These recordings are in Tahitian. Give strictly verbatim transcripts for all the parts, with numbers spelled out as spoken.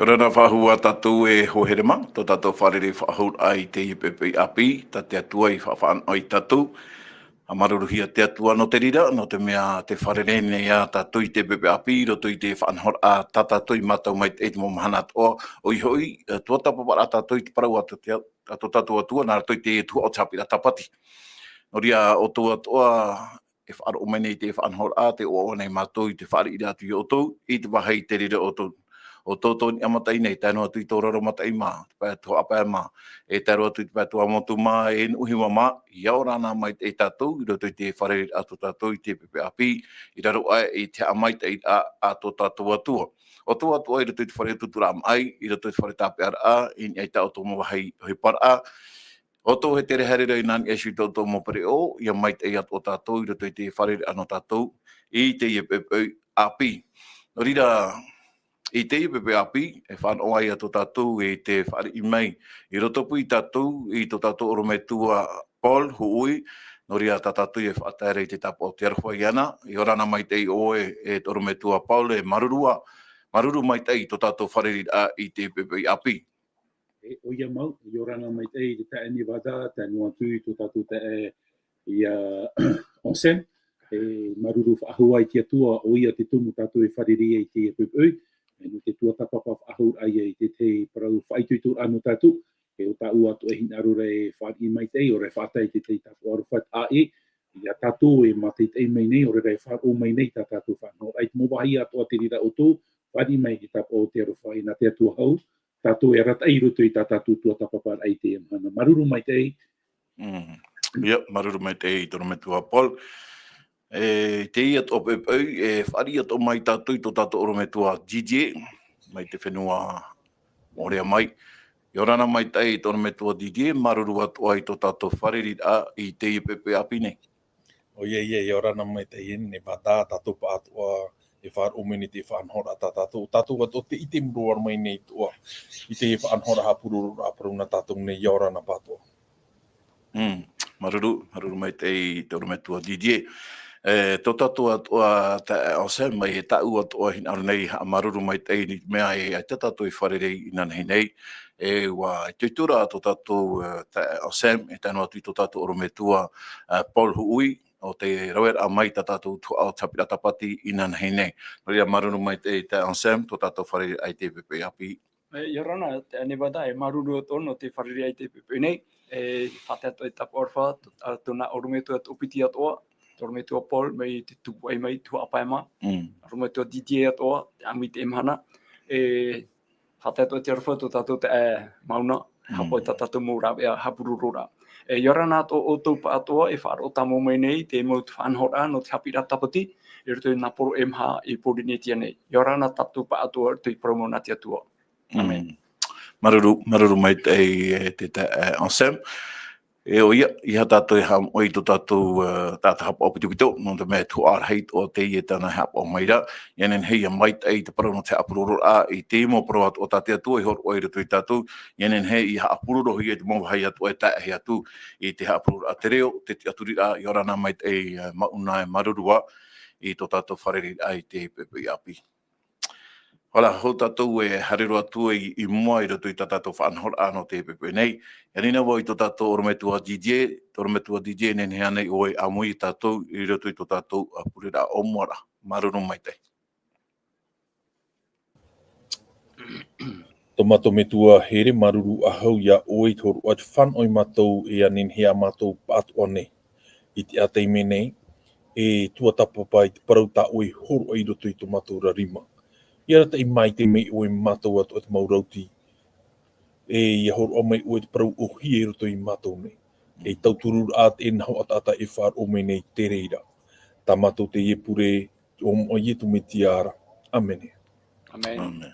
Ora na faʻahou ā tātou e hoa here mā, tō tātou fārerei faʻahou i teie poʻipoʻi ʻāpī, tā te Atua i faʻafānaʻo ia tātou. Haʻamāuruuruhia te Atua nō te reira, nō te mea tē fārerei nei ā tātou i teie poʻipoʻi ʻāpī, i roto i te faʻanahoraʻa tā tātou i mātau mai i te mau mahana atoʻa, ʻoia hoʻi, e, tuatāpaparaʻa tātou i te parau a tō te, a tō tātou Atua, nā roto i te tuhaʻa o te haʻapiʻiraʻa tāpati. Nō reira, ʻoutou atoʻa, e faʻaroʻo mai nei i te faʻanahoraʻa, tē ʻoaʻoa nei mātou i te fāriʻi atu ia ʻoutou, i te vāhi i te reira ʻoutou. ʻO tō tō niʻa mataʻi nei, tae noa atu i tō raro mataʻi mā, te pae tuhaʻa pae mā, e tae roa atu i te pae tuamotu mā, e nuʻu hiva mā, ʻia ora na maitaʻi tātou, i roto i te fārereiraʻa tō tātou i teie poʻipoʻi ʻāpī, i raro aʻe i te haʻamaitaʻiraʻa a tō tātou Atua. ʻOutou atoʻa i roto i te fare utuuturaʻa maʻi, i roto i te fare tāpeʻaraʻa, i niʻa i tā ʻoutou mau vāhi ʻohiparaʻa, ʻoutou e tere haere ra i nā niʻa iho i tō ʻoutou mau pereʻoʻo, ʻia maitaʻi atoʻa tātou i roto i te fārereiraʻa nō tātou, i teie poʻipoʻi ʻāpī. Nō reira, i teie poʻipoʻi ʻāpī, e faʻanaho ai tō tātou i te fāriʻi mai, i roto pū ia tātou, i tō tātou ʻorometua Paul Huʻui, nō reira tā tātou e faʻatae ra i te tāpaʻo o te aroha iāna, ʻia ora na maitaʻi ʻoe, e te ʻorometua Paul, e māuruuru ā, māuruuru maitaʻi i tō tātou fārereiraʻa i teie poʻipoʻi ʻāpī. E, ʻoia mau, ʻia ora na maitaʻi i te taeaʻe Nevada, tae noa atu i tō tātou taeaʻe ia Anselme, e, māuruuru faʻahou i te Atua, ʻoia te tumu tātou e fārerei ai i teie poʻipoʻi, e, nō te tuatāpapa faʻahou ia i te, te parau faʻaitoitoraʻa nō tātou, e, ʻo tāʻu atoʻa e hinaʻaro ra e fāriʻi maitaʻi, ʻaore ra e faʻatae i te, te tāpaʻo aroha ʻāʻe, ia tātou e mātaʻitaʻi mai nei, ʻaore ra e faʻaroʻo mai nei, tā tātou faʻanahoraʻa i te mau vāhi atoʻa te reira ʻoutou, fāriʻi mai i te tāpaʻo o te aroha, e nā te Atua hau, tātou e arataʻi i roto i tā tātou tuatāpaparaʻa i teie mahana. Māuruuru maitaʻi. Mm. ʻIa, māuruuru maitaʻi i te ʻorometua Paul. E, teie atoʻa poʻipoʻi, e, fāriʻi atoʻa mai tātou i tō tātou ʻorometua Didier, mai te fenua Moʻorea mai. ʻIa ora na maitaʻi i te ʻorometua Didier, māuruuru atoʻa i tō tātou fārereiraʻa i teie poʻipoʻi ʻāpī nei. ʻOia, ʻia, ʻia ora na maitaʻi e Nevada, tātou pāʻatoʻa e faʻaroʻo mai nei i te faʻanahoraʻa tā tātou, tātou atoʻa tē ʻite roa mai nei atoʻa i te faʻanahoraʻa haʻapurororaʻa parau nā tātou nei, ʻia ora na pāʻatoʻa. Mm, māuruuru, māuruuru maitaʻi i te ʻorometua Didier. E, tō tātou atoʻa taeaʻe Anselme, mai e tāʻu atoʻa e hinaʻaro nei, haʻamāuruuru maitaʻi i te mea e, e tā tātou e fārerei inanahi nei, e, ʻua itoito ra tō tātou, e, taeaʻe Anselme, e tae noa atu i tō tātou ʻorometua, e, Paul Huʻui, ʻo tē raveraʻa mai tā tātou tuhaʻa o te haʻapiʻiraʻa tāpati inanahi nei. Nō reira, māuruuru maitaʻi taeaʻe Anselme, tō tātou fārereiraʻa i teie poʻipoʻi ʻāpī. E, ʻia ora na, taeaʻe Nevada, e māuruuru atoʻa nō te fārerei i teie poʻipoʻi nei, e, faʻatae atoʻa i te tāpaʻo aroha, tō, ā, tōna ʻorometua toʻopiti atoʻa, tō ʻorometua Paul, mai te tupu ai mai, tuhaʻa pae mā. Mm. ʻOrometua Didier atoʻa, te ʻāmui i teie mahana. E, faʻatae atoʻa i te aroha tō tātou taeaʻe Mauna, Mm. haʻapaʻo i tā tātou mau rāveʻa haʻapurororaʻa. E, ʻia ora na atoʻa ʻoutou pāʻatoʻa, e faʻaroʻo tāmau mai nei, te mau faʻanahoraʻa nō te haʻapiʻiraʻa tāpati, i roto i nā poro e maha i Pōrīnetia nei. ʻIa ora na tātou pāʻatoʻa i roto i te parau mau nā te Atua. ʻĀmene. Mm. Māuruuru, māuruuru maitaʻi, e, te, te, e, Anselme. E, ʻoia, ʻeiaha tātou e haʻamoʻe i tō tātou, e, taʻata haʻapaʻo pitopito, nō te mea e tuhaʻa rahi atoʻa teie tāna e haʻapaʻo mai ra. ʻIa nehenehe ʻia maitaʻi te parau nō te haʻapurororaʻa, i te mau parau atoʻa tā te Atua i hōroʻa i roto ia tātou, ʻia nehenehe ʻia haʻapurorohia i te mau vāhi atoʻa e tae ahi atu i te haʻapurororaʻa te reo, te tiʻaturiraʻa, ʻia ora na maitaʻi, e, Mauna, e māuruuru ā i tō tātou fārereiraʻa i teie poʻipoʻi ʻāpī. Hora, hou tātou e haere roa atu i, i mua i roto i tā tātou faʻanahoraʻa nō teie poʻipoʻi nei. ʻIa ani na vau i tō tātou ʻorometua Didier, tō ʻorometua Didier, e nehenehe ānei ʻoe e ʻāmui ia tātou i roto i tō tātou, ā, pureraʻa ʻōmuaraʻa. Māuruuru maitaʻi. Tō mātou Metua here, māuruuru faʻahou ia ʻoe i te hōroʻa, i te fānaʻo ia mātou, e ʻia nehenehe ā mātou pāʻatoʻa nei i teie taime nei, e tuatāpapa i te parau tā ʻoe i hōroʻa i roto i tō mātou ra rima. ʻIa arataʻi maitaʻi mai ʻoe ia mātou atoʻa te mau rauti, e ʻia hōroʻa mai ʻoe te parau ʻōhie i roto ia mātou nei. E tauturu ra ā te nahoʻa taʻata e faʻaroʻo mai nei te reira. Tā mātou teie pure, i te iʻoa o Ietu Metia ra. ʻĀmene. ʻĀmene. ʻĀmene.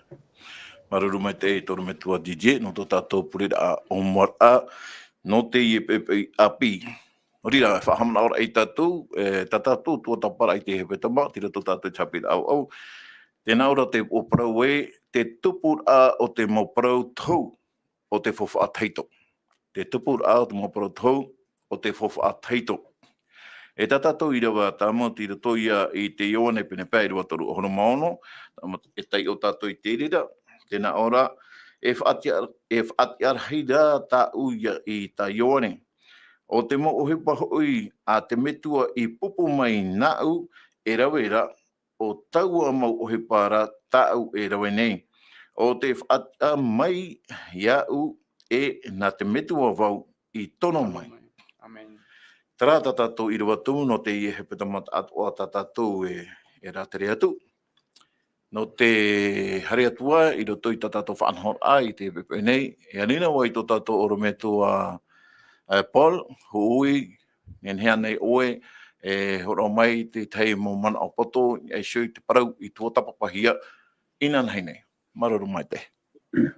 Māuruuru maitaʻi tō ʻorometua Didier, nō tō tātou pureraʻa ʻōmuaraʻa, nō teie poʻipoʻi ʻāpī. Nō reira, e faʻahaʻamanaʻo ra ia tātou, e, tā tātou tuatāpaparaʻa i te hepetoma, tei roto tātou i te haʻapiʻiraʻa ʻauʻau. Tē nā ʻō ra te upoʻo parau ē, te tupuraʻa o te mau parau tohu o te faufaʻa tahito. Te tupuraʻa o te mau parau tohu o te faufaʻa tahito. E tā tātou ʻīrava tāmau tei roto ia i te Ioane pene pae e rua toru ʻahuru mā ono, tāmau e taiʻo tātou i te reira, Tēnā ʻō ra, e faʻatiʻa-, e faʻatiʻa rahi rā tāʻu ia i tā Ioane. ʻO te mau ʻohipa hoʻi a te Metua i pupu mai nāʻu e rave ra, ʻo taua mau ʻohipa ra tāʻu e rave nei. ʻO te faʻatiʻa mai iāʻu e nā te Metua vau i tono mai. Amen. Terā tā tātou ʻīrava tumu nō teie hepetoma taʻatoʻa tā tātou e, e rātere atu. Nō te haere atu ā i roto i tā tātou faʻanahoraʻa i te poʻipoʻi nei, e ani na vau i tō tātou ʻorometua, e, Paul, Huʻui, nehenehe ānei ʻoe e hōroʻa mai i te tahi mau manaʻo poto, e, i te parau i tuatāpapahia inanahi nei. Māuruuru maitaʻi.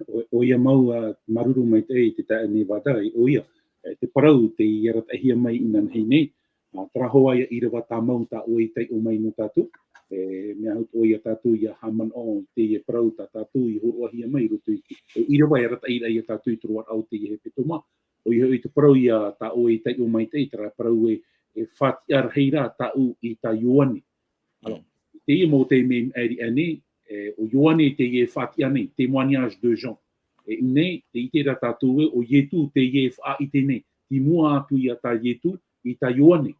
ʻO, ʻoia mau, ā, māuruuru maitaʻi i te taeaʻe Nevada, e, ʻoia, e, te parau tei arataʻihia mai inanahi nei, ā, terā hoʻi ïa ʻīrava tāmau tā ʻoe i taiʻo mai nō tātou, e, mea au atoʻa ia tātou ʻia haʻamanaʻo i teie parau tā tātou i hōroʻahia mai i roto i te, e, ʻīrava e arataʻi ra ia tātou i te roaraʻa o teie hepetoma, ʻoia hoʻi te parau ia tā ʻoe i taiʻo maitaʻi, terā parau e, e faʻatiʻa rahi rā tāʻu i tā Ioane. Alors, teie mau te mea i maʻiri aʻe nei, e, ʻo Ioane teie e faʻatiʻa nei, témoignage de Jean. E, i ʻō nei, tē ʻite ra tātou ē, ʻo Ietu teie e faʻaʻite nei, tei mua atu ia tā Ietu i tā Ioane.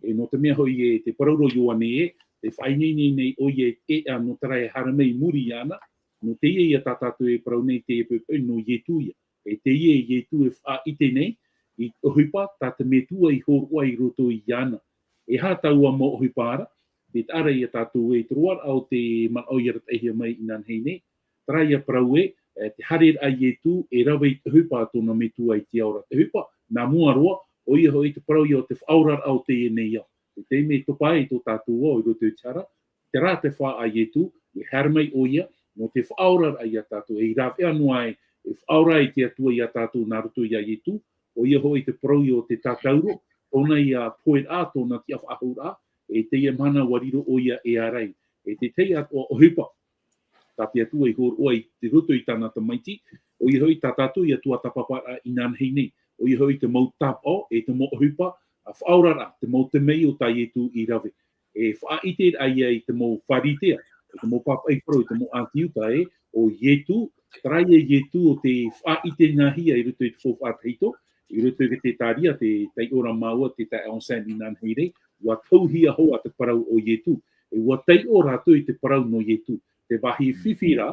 E, nō te mea hoʻi ē, tē parau ra Ioane ē, tē faʻaineine nei ʻoia e, e, ā, nō terā e haere mai i muri iāna, nō teie ia tā tātou e parau nei teie poʻipoʻi, nō Ietu ia. E teie Ietu e faʻaʻite nei i te ʻohipa tā te Metua i hōroʻa i roto iāna. E aha taua mau ʻohipa ra, tē taʻa ra ia tātou ē i te roaraʻa o te manaʻo i arataʻihia mai inanahi nei, terā ia parau ē, e, te haereraʻa a Ietu e rave i te ʻohipa a tōna Metua i te ao ra. Te ʻohipa, nā mua roa, ʻoia hoʻi te parau ia o te faʻaoraraʻa o teie nei ao. E te mea e topa ai tō tātou ao i roto i te hara, terā te fā a Ietu, e haere mai ʻoia, nō te faʻaoraraʻa ia tātou, e rāveʻa noa ai, e faʻaora ai te Atua ia tātou nā roto ia Ietu, ʻoia hoʻi te parau ia o te tātauro, tōna ia poheraʻa, tōna tiʻafaʻahouraʻa, e teie mahana ʻua riro ʻoia e ārai, e te tahi atoʻa ʻohipa tā te Atua i hōroʻa i te roto i tāna tamaiti, ʻoia hoʻi tā tātou ia tuatāpaparaʻa inanahi nei, ʻoia hoʻi te mau tāpaʻo, e te mau ʻohipa, ā, faʻaoraraʻa, te mau temeio tā Ietu i rave. E faʻaʻite ra ia i te mau Pharisea, i te mau pāpaʻi parau, i te mau ʻāti Iuta ē, ʻo Ietu, terā ia Ietu o tei faʻaʻitenahia i roto i te Faufaʻa Tahito, i roto i te Zekaria, tē taiʻo ra māua, te taeaʻe Anselme inanahi nei, ʻua tauhia hoʻi te parau o Ietu. E ʻua taiʻo rātou i te parau nō Ietu. Te vāhi fifi rā,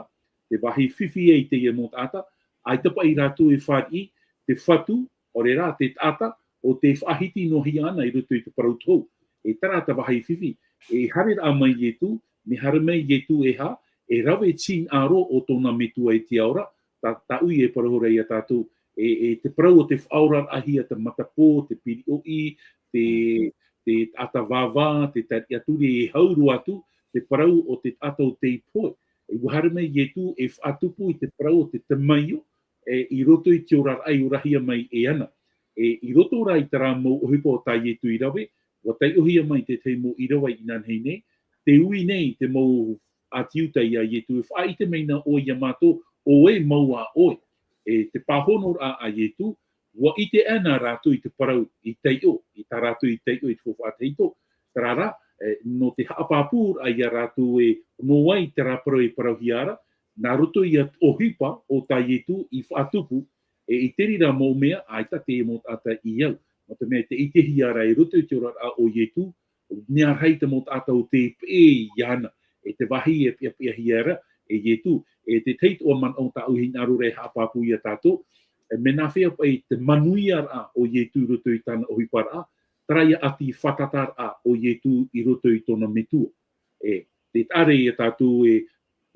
te vāhi fifi i teie mau taʻata, ʻaita paʻi rātou e fāriʻi, te fatu, ʻaore rā te taʻata, ʻo tē faʻahiti noa hia ana i roto i te parau tohu. E terā te vāhi fifi, e haereraʻa mai Ietu, mea haere mai Ietu e aha, e rave i te hinaʻaro o tōna Metua i te ao ra, tā, tāʻu ia e parau ra ia tātou, e, e te parau o te faʻaoraraʻahia te matapō, te piriʻoʻi, te, te taʻata vāvā, te tariʻaturi e hau roa atu, te parau o te taʻata o tei pohe. E ʻua haere mai Ietu e faʻatupu i te parau o te temeio, e, i roto i te oraraʻa i orahia mai e ana. E, i roto rā i terā mau ʻohipa o tā Ietu i rave, ʻua taiʻohia mai te tahi mau ʻīrava inanahi nei, tē ui nei te mau ʻāti Iuta ia Ietu, e faʻaʻite mai na ʻoe ia mātou, ʻo ʻoe mau ā ʻoe. E te pāhonoraʻa a Ietu, ʻua ʻite ana rātou i te parau i taiʻo, i tā rātou i taiʻo i te Faufaʻa Tahito. Terā rā, e, nō te haʻapāpūraʻa ia rātou ē, nō vai terā parau e parauhia ra, nā roto ia te ʻohipa o tā Ietu i faʻatupu, e i te reira mau mea, ʻaita te mau taʻata i au. Nō te mea tē ʻitehia ra i roto i te oraraʻa o Ietu, mea rahi te mau taʻata o tei peʻe iāna, e te vāhi e peʻapeʻahia ra e Ietu, e te tahi atoʻa manaʻo tāʻu e hinaʻaro ra e haʻapāpū ia tātou, e mea nāfea paʻi te manuiaraʻa o Ietu i roto i tāna ʻohiparaʻa, terā ia ʻati fātataraʻa o Ietu i roto i tōna Metua. E, tē taʻa ra ia tātou e,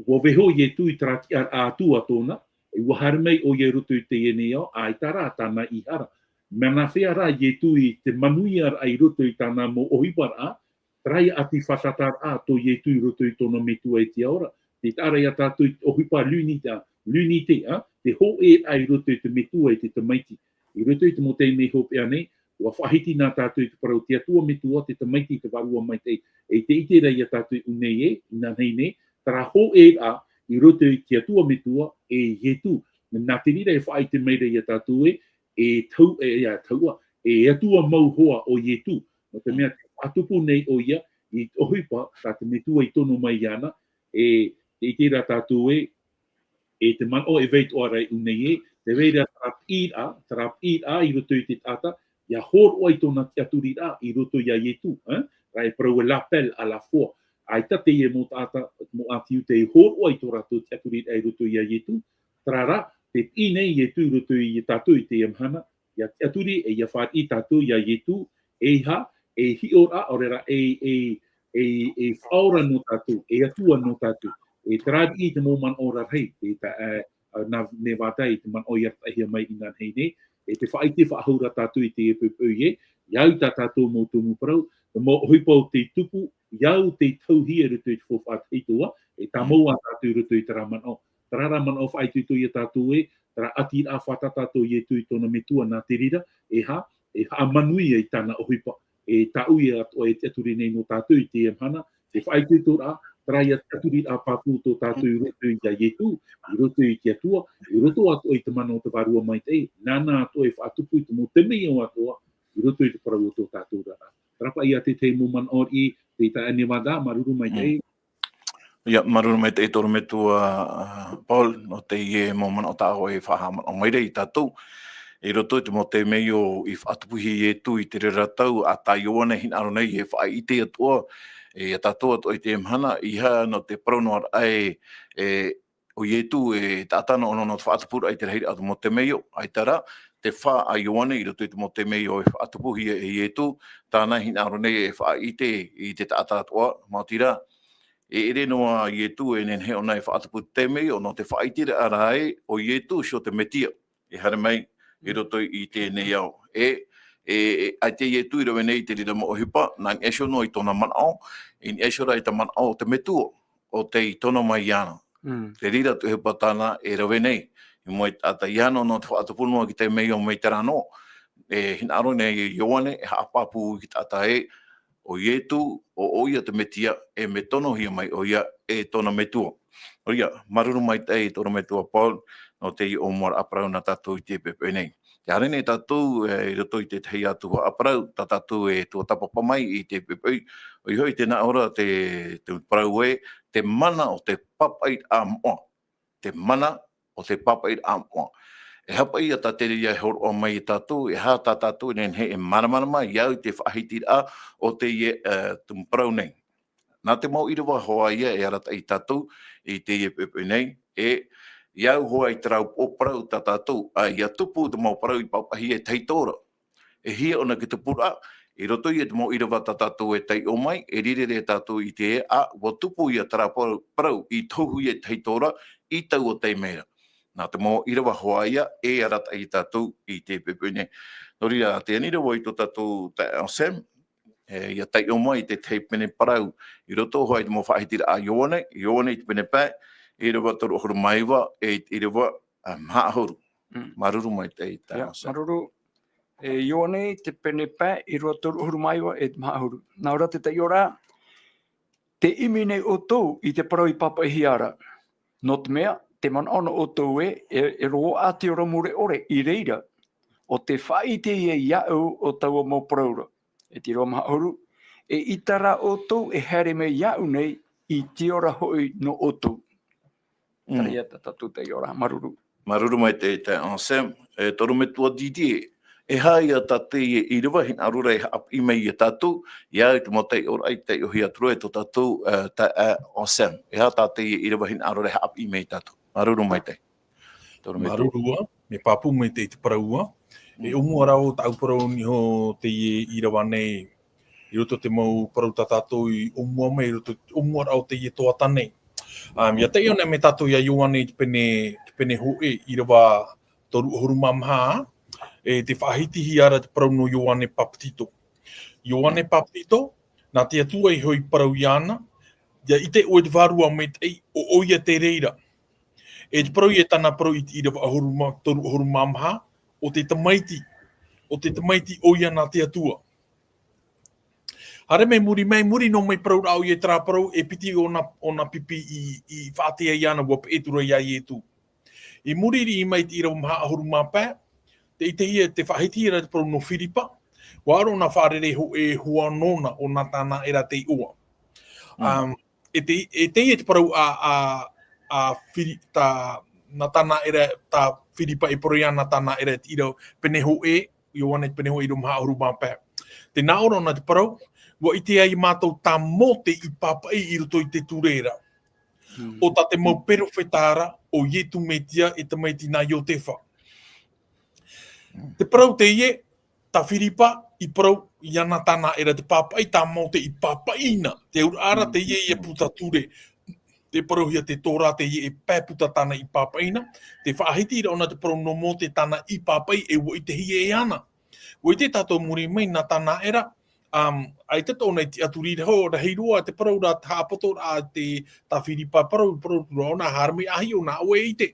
ʻua vaiiho Ietu i terā tiʻaraʻa atu ā tōna, e ʻua haere mai ʻoia i roto i teie nei ao, ʻaita rā tāna i hara. Mea nāfea rā Ietu i te manuiaraʻa i roto i tāna mau ʻohiparaʻa, terā ia ʻati fātataraʻa tō Ietu i roto i tōna Metua i te ao ra. Tē taʻa ra ia tātou i te ʻohipa l'unité, l'unité, ā, te hōʻēraʻa i roto i te Metua e te Tamaiti. I roto i te mau taime hopeʻa nei, ʻua faʻahiti na tātou i te parau te Atua Metua, te Tamaiti, te Vārua Maitaʻi. E tē ʻite ra ia tātou i ʻō nei ē, inanahi nei, terā hōʻēraʻa i roto i te Atua Metua, e Ietu. Nā te reira e faʻaʻite mai ra ia tātou ē, e tau, e, ia taua, e Atua mau hoʻi ʻo Ietu. Nō te mea, tē faʻatupu nei ʻoia i te ʻohipa tā te Metua i tono mai iāna, e tē ʻite ra tātou ē, e te manaʻo e vai atoʻa ra i ʻō nei ē, tē vai ra terā piʻiraʻa, terā piʻiraʻa i roto i te taʻata, ʻia hōroʻa i tōna tiʻaturiraʻa i roto ia Ietu, ē? Terā e parau e l'appel à la foi. ʻAita teie mau taʻata, mau ʻĀti Iuta e hōroʻa i tō rātou tiʻaturiraʻa i roto ia Ietu, terā rā, tē piʻi nei Ietu i roto ia tātou i teie mahana, ʻia tiʻaturi, e ʻia fāriʻi tātou ia Ietu, e ʻeiaha, e hiʻoraʻa, ʻaore rā, e, e, e, e faʻaora nō tātou, e Atua nō tātou. E terā riʻi te mau manaʻo rarahi, e ta-, e, a, nā Nevada i te manaʻo i arataʻihia mai inānahi nei, e te faʻaʻite faʻahou ra tātou i teie poʻipoʻi ē, ʻia au i tā tātou mau tumu parau, te mau ʻohipa o tei tupu, ʻia au tei tauhia i roto i te faufaʻa tahito ā, e tāmau ā tātou i roto i terā manaʻo. Terā rā manaʻo faʻaitoito ia tātou ē, terā ʻātiraʻa fātata atoʻa Ietu i tōna metua nā te reira, e ha-, e haʻamanuia i tāna ʻohipa, e tāʻu ia atoʻa e tiʻaturi nei nō tātou i teie mahana, te faʻaitoitoraʻa, terā ia tiʻaturiraʻa pāpū tō tātou i roto ia Ietu, i roto i te Atua, i roto atoʻa i te mana o te Vārua Maitaʻi, nāna atoʻa e faʻatupu i te mau temeio atoʻa, i roto i te parau o tō tātou ra. Terā paʻi ia te tahi mau manaʻo riʻi, tei taeaʻe Nevada, māuruuru maitaʻi. Mm. ʻIa, māuruuru maitaʻi tō ʻorometua, ā, Paul, nō teie mau manaʻo tā ʻoe e faʻahaʻamanaʻo mai ra ia tātou. I roto i te mau temeio i faʻatupuhia e Ietu i te reira tau, ā, tā Ioane e hinaʻaro nei e faʻaʻite atoʻa, e, ia tātou atoʻa i teie mahana, ʻeiaha nō te parau noa ra ē, e, ʻo Ietu e taʻata noa, nō, nō te faʻatupuraʻa i te rahiraʻa o te mau temeio, ʻaita rā, te fā a Ioane i roto i te mau temeio e faʻatupuhia e Ietu, tāna e hinaʻaro nei e faʻaʻite i te taʻata atoʻa, maoti rā, e ʻere noa Ietu e nehenehe ʻōna e faʻatupu te temeio, nō te faʻaʻiteraʻa ra ē, ʻo Ietu, ʻo te Metia, e haere mai i roto i teie nei ao. E, e, e, ʻaita Ietu i rave nei i te reira mau ʻohipa, nā, i niʻa iho noa i tōna manaʻo, i niʻa iho rā i te manaʻo o te metua, ʻo tei tono mai iāna. Mm. Te reira te ʻohipa tāna e rave nei, i mua i te taʻata, ʻeiaha nō, nō te faʻatupu noa i te temeio mai terā noa, e hinaʻaro nei Ioane, e haʻapāpū i te taʻata ē, ʻo Ietu, ʻo, ʻoia te Metia, e mea tonohia mai ʻoia e tōna metua. ʻOia, māuruuru maitaʻi tō ʻorometua Paul, nō teie ʻōmuaraʻa parau nā tātou i teie poʻipoʻi nei. Tē haere nei tātou, e, i roto i te tahi atu haʻaparau, tā tātou e tuatāpapa mai i teie poʻipoʻi, ʻoia hoʻi tē nā ʻō ra te, te parau ē, te mana o te pāpaʻiraʻa moʻa. Te mana o te pāpaʻiraʻa moʻa. E aha paʻi ia tā te reira e hōroʻa mai ia tātou, e aha tā tātou e nehenehe e māramarama, ʻia au i te faʻahitiraʻa o teie, e, tumu parau nei. Nā te mau ʻīrava hoʻi ïa e arataʻi ia tātou i teie poʻipoʻi nei, e, ʻia au hoʻi i terā upoʻo parau tā tātou, ā, ʻia tupu te mau parau i pāpaʻihia e tahito ra. E hia ʻōna te tupuraʻa, i roto i te mau ʻīrava tā tātou e taiʻo mai, e riro ra tātou i te, ā, ʻua tupu ïa terā parau, parau i tohuhia e tahito ra, i taua taime ra. Nā te mau ʻīrava hoʻi ïa e arataʻi ia tātou i teie poʻipoʻi nei. Nō reira, tē ani ra vau i tō tātou taeaʻe Sam, e, ʻia taiʻo mai i te tahi pene parau, i roto hoʻi i te mau faʻahitiraʻa a Ioane, Ioane i te pene pae, ʻīrava toru ʻahuru mā iva, e, ʻīrava, ā, maha ʻahuru. Mm. Māuruuru maitaʻi, ʻia, taeaʻe Sam. Māuruuru, e, Ioane i te pene pae, ʻīrava toru ʻahuru mā iva, e maha ʻahuru. Nā ʻō ra te taiʻoraʻa, tē ʻimi nei ʻoutou i te parau i pāpaʻihia ra. Nō te mea, te manaʻo nō ʻoutou ē, e, e roaʻa te ora mure ʻore i reira, ʻo tē faʻaʻite ïa iāʻu o taua mau parau ra. E te ʻīrava maha ʻahuru, eʻita rā ʻoutou e haere mai iāʻu nei i te ora hoʻi nō ʻoutou. Mm. Terā ïa tā tātou taiʻoraʻa, māuruuru. Māuruuru maitaʻi, taeaʻe Sam, e, tō ʻorometua Didier, e aha ïa tā teie ʻīrava hinaʻaro ra e haʻapiʻi mai ia tātou, ʻia au i te mau taiʻoraʻa i taiʻohia atu ra e tō tātou, e, taeaʻe Sam. E aha tā teie ʻīrava hinaʻaro ra e haʻapiʻi mai ia tātou. Māuruuru maitaʻi. Tō ʻorometua. Māuruuru ā, mea pāpū maitaʻi te parau ā. E Mm. ʻōmua ra vau tāʻu parau niho teie ʻīrava nei, i roto i te mau parau tā tātou i ʻōmua mai, i roto i te ʻōmuaraʻa o teie tuhaʻa nei. Um, ʻia taiʻo nei mai tātou ia Ioane i te pene, te pene hōʻē, ʻīrava toru ʻahuru mā maha, e tē faʻahitihia ra te parau nō Ioane Papetito. Ioane Papetito, nā te Atua iho i parau iāna, ʻia ʻite ʻoe te Vārua Maitaʻi, ʻo ʻoia te reira. E te parau ïa tāna parau i te ʻīrava ʻahuru mā, toru ʻahuru mā maha, ʻo te tamaiti, ʻo te tamaiti ʻoia nā te Atua. Haere mai muri mai, muri noa mai parau ra ʻoia i terā parau, e piti ʻōna, ʻōna pipi i, i faʻaʻite ai iāna ʻua peʻe atu ra ia Ietu. I muri riʻi mai i te ʻīrava maha ʻahuru mā pae, tē ʻitehia, tē faʻahitihia ra te parau nō Firipa, ʻua aro ʻōna fārerei hōʻē hua nōna, ʻo Natanaera te iʻoa. Mm. Um, e te, e teie te parau a, a, a Firi-, tā, Natanaera, tā Firipa e parau iā Natanaera i te ʻīrava pene hōʻē, Ioane pene hōʻē ʻīrava maha ʻahuru mā pae. Te nā ʻō ra ʻōna te parau, ʻua ʻite ai mātou tā Mōte i pāpaʻi i roto i te ture ra. ʻO tā te mau perofeta ra, ʻo Ietu Metia e tamaiti nā Iotefa. Te parau teie, tā Firipa i parau iā Natanaera te pāpaʻi tā Mōte i pāpaʻi na. Te auraʻa ra teie ia puta ture. Te parauhia te Torah teie e pae puta tāna i pāpaʻi na. Te faʻahiti ra ʻōna te parau nō Mōte tāna i pāpaʻi e ʻua ʻitehia e ana. ʻUa ʻite tātou muri mai Natanaera, um, ʻaita tōna i tiʻaturi rahi roa te parau ra te haʻapoto ra te tā Firipa parau, parau ra ʻōna haere mai ʻāhia ʻōna ʻoe e ʻite.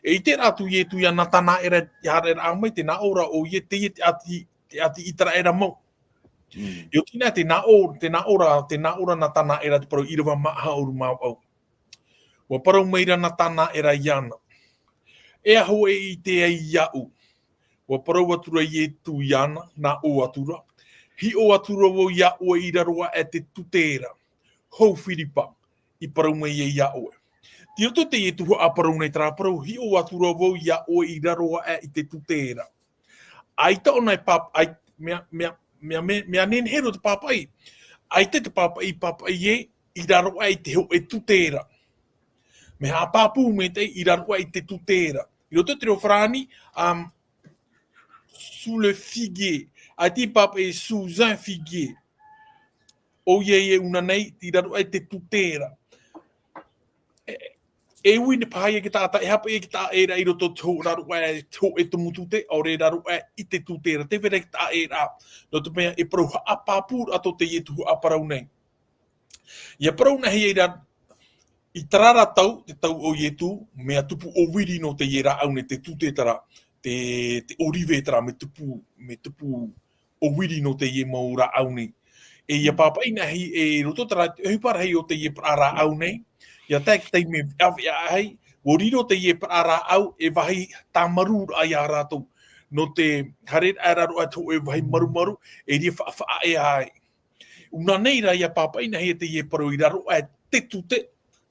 E ʻite ra atu Ietu iā Natanaera, i haere ra mai te nā ʻō ra ʻo ia teie te ʻāti, te ʻāti Iteraera mau. I oti na te nā ʻō, te nā ʻō ra, te nā ʻō ra Natanaera te parau ʻīrava maha ʻahuru mā vaʻu. ʻUa parau mai ra Natanaera iāna. E aha ʻoe e ʻite ai iāʻu? ʻUa parau atu ra Ietu iāna, nā ʻō atu ra. Hiʻo atu ra vau iā ʻoe i raro aʻe te ture ra. Hou Firipa, i parau mai ai iā ʻoe. Tei roto teie tuhaʻa parau nei terā parau, hiʻo atu ra vau iā ʻoe i raro aʻe i te ture ra. ʻAita ʻōna e pāp-, ʻai-, mea, mea, mea, mea, mea nehenehe roa te pāpaʻi. ʻAita te pāpaʻi, pāpaʻi ē, i raro aʻe i te hōʻē ture ra. Mea haʻapāpū maitaʻi i raro aʻe i te ture ra. I roto te reo farāni, um, sous le figuier. ʻAita i pāpaʻi sous un figuier. ʻOia e ʻūna nei, i raro aʻe i te ture ra. E, e ui nei paha ia te taʻata, e hape ia te taʻata i roto te hō-, raro aʻe, te hōʻē tumu ture, ʻaore raro aʻe i te ture ra. Tē vai ra te taʻata, nō te mea e parau haʻapāpū atoʻa teie tuhaʻa parau nei. ʻIa parau na hia i ra, i terā ra tau, te tau o Ietu, mea tupu ʻōviri nō teie rāʻau nei te ture terā, te, te ʻōrive terā, mea tupu, mea tupu ʻōviri nō teie mau rāʻau nei. E ʻia pāpaʻi na hia i roto terā te ʻohipa rahi o teie parau rāʻau nei, ʻia tae i te taime veʻaveʻa ai, ʻua riro teie parau rāʻau e vāhi tāmarū ra iā rātou. Nō te haere ra raro aʻe te hōʻē vāhi marumaru, e ʻia faʻafaʻaea ai. ʻUna nei rā ʻia pāpaʻi na hia teie parau i raro aʻe te ture,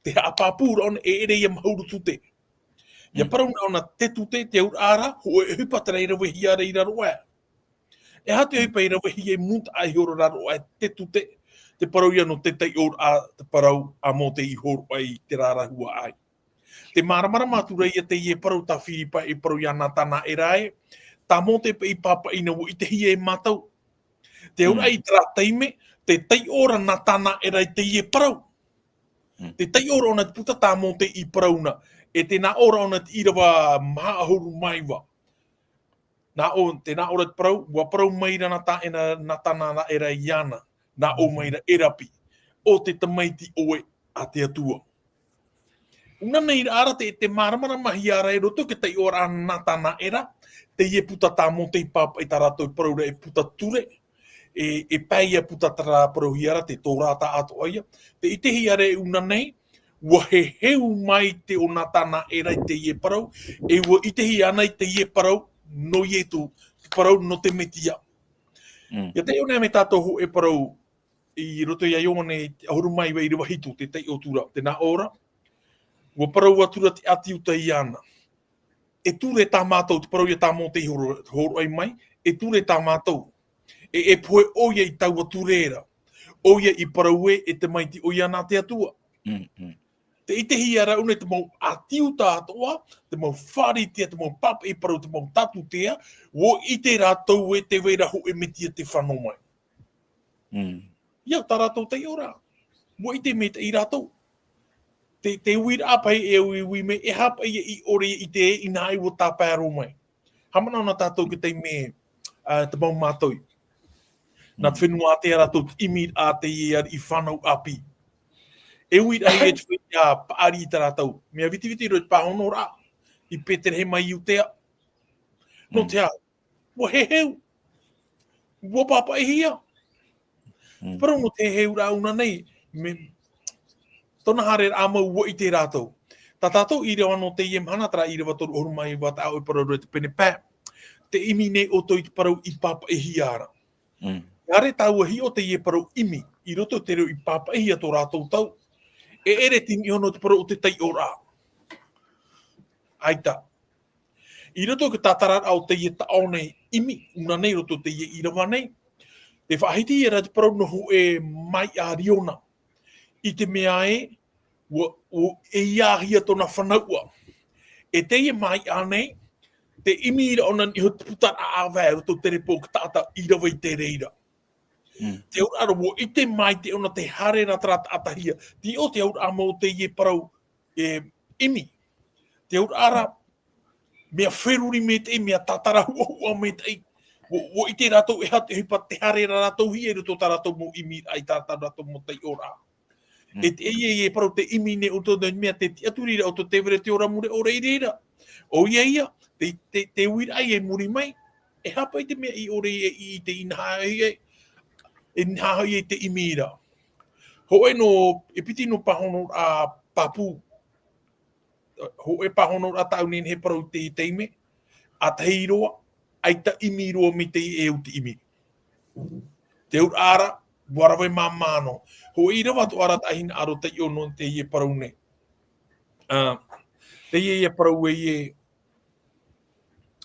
te haʻapāpū ra ʻōna e ʻere ʻia mahuru ture. ʻIa parau na ʻōna te ture, te auraʻa ra, hōʻē ʻohipa terā i ravehia ra i raro aʻe. E aha te ʻohipa i ravehia i mūtaʻa iho ra raro aʻe te ture, te parau ia nō te taiʻoraʻa, te parau a Mōte i hōroʻa i terā ra huaʻai. Te māramarama atu ra ia teie parau tā Firipa e parau iā Natanaera ē, tā Mōte paʻi i pāpaʻi na ʻua ʻitehia e mātou. Te auraʻa i terā taime, tē taiʻo ra Natanaera i teie parau. Tē taiʻo ra ʻōna te puta tā Mōte i parau na. E tē nā ʻō ra ʻōna te ʻīrava maha ʻahuru mā iva. Nā ʻō, tē nā ʻō ra te parau, ʻua parau mai ra Nata-, e na-, Natanaera iāna. Nā ʻō mai ra e rapi. ʻO te tamaiti ʻoe a te Atua. ʻUna nei rā ra te, te māramarama hia ra i roto i te taiʻoraʻa a Natanaera, teie puta tā Mōte i pāpaʻi tā rātou i parau ra e puta ture, e, e pae ia puta terā parauhia ra te Torah atoʻa ia. Tē ʻitehia ra ʻūna nei, ʻua heheu mai te ʻo Natanaera i teie parau, e ʻua ʻitehia ana i teie parau nō Ietu, te parau nō te Metia. ʻIa taiʻo nei mai tātou hōʻē parau i roto iā Ioane ʻahuru mā iva ʻīrava hitu, tē taiʻo atu ra, tē nā ʻō ra. ʻUa parau atu ra te ʻāti Iuta iāna. E ture tā mātou, te parau ia tā Mōte i hōro-, hōroʻa mai, e ture tā mātou. E, e pohe ʻoia i taua ture ra. ʻOia i parau ē, e tamaiti ʻoia nā te Atua. Tē ʻitehia ra ʻōna i te mau ʻāti Iuta atoʻa, te mau Pharisea, te mau pāpaʻi parau, te mau Tatutea, ʻua ʻite rātou ē tē vai ra hōʻē Metia tē fano mai. ʻIa, tā rātou taiʻoraʻa. ʻUa ʻite maitaʻi rātou. Te, te uiraʻa paʻi e uiui mai, e aha paʻi ia i ʻore i ʻite ai, inaha ʻua tāpae roa mai. Haʻamanaʻo na tātou i te taime, ā, te mau mātoi. Nā te fenua ātea rātou te ʻimi ra teie ariʻi fānau ʻāpī. E uiraʻa ia te feiā paʻari i tā rātou. Mea vitiviti roa te pāhonoraʻa i Peterehema i Iutea. Nō te aha? ʻUa heheu. ʻUa pāpaʻihia. Parau nō te heheuraʻa ʻūna nei, mea, tōna haereraʻa mau ʻua ʻite rātou. Tā tātou ʻīrava nō teie mahana, terā ʻīrava toru ʻahuru mā iva, taʻa ʻoe parau ra te pene pae. Tē ʻimi nei ʻoutou i te parau i pāpaʻihia ra. ʻAore tāua hiʻo teie parau ʻimi, i roto i te reo i pāpaʻihia tō rātou tau. E ʻere tini iho nō te parau o te taiʻoraʻa. ʻAita. I roto i te tātararaʻa o teie taʻo nei ʻimi, ʻuna nei i roto i teie ʻīrava nei, tē faʻahiti ia ra te parau nō hōʻē māʻa riona. I te mea ē, ʻua, ʻua, e ʻia hia tōna fanauʻa. E teie māʻa nei, tē ʻimi ra ʻōna i niʻa i te putaraʻa ʻāvae i roto i te repo o te taʻata ʻīrava i te reira. Mm. Te auraʻa ra ʻua ʻite maitaʻi ʻōna tē haere ra terā taʻata hia. Te ʻo te auraʻa mau o teie parau e ʻimi. Te auraʻa ra, mea feruri maitaʻi, mea tātara huʻahuʻa maitaʻi. ʻUa, ʻua ʻite rātou e aha te ʻohipa tē haere ra rātou hia i roto i tā rātou mau ʻimiraʻa, i tā, tā rātou mau taiʻoraʻa. Mm. E te, e, e, e parau tē ʻimi nei ʻoutou nō te mea tē tiʻaturi ra ʻoutou tē vai ra te ora mure ʻore i reira. ʻOia ia, te, te, te uiraʻa i muri mai, e aha paʻi te mea i ʻore i, i, i te inaha ai, e inaha ai te ʻimi ra. Hōʻē nō, e piti nō pāhonoraʻa pāpū. Hōʻē pāhonoraʻa tāʻu nei he parau i te taime, ʻa tahi roa, ʻaita ʻimi roa mai teie e au te ʻimi. Te auraʻa ra, ʻua rave māmā noa. Hōʻē ʻīrava atoʻa ra tāʻu e hinaʻaro taiʻo nō teie parau nei. Ā, teie ia parau ē,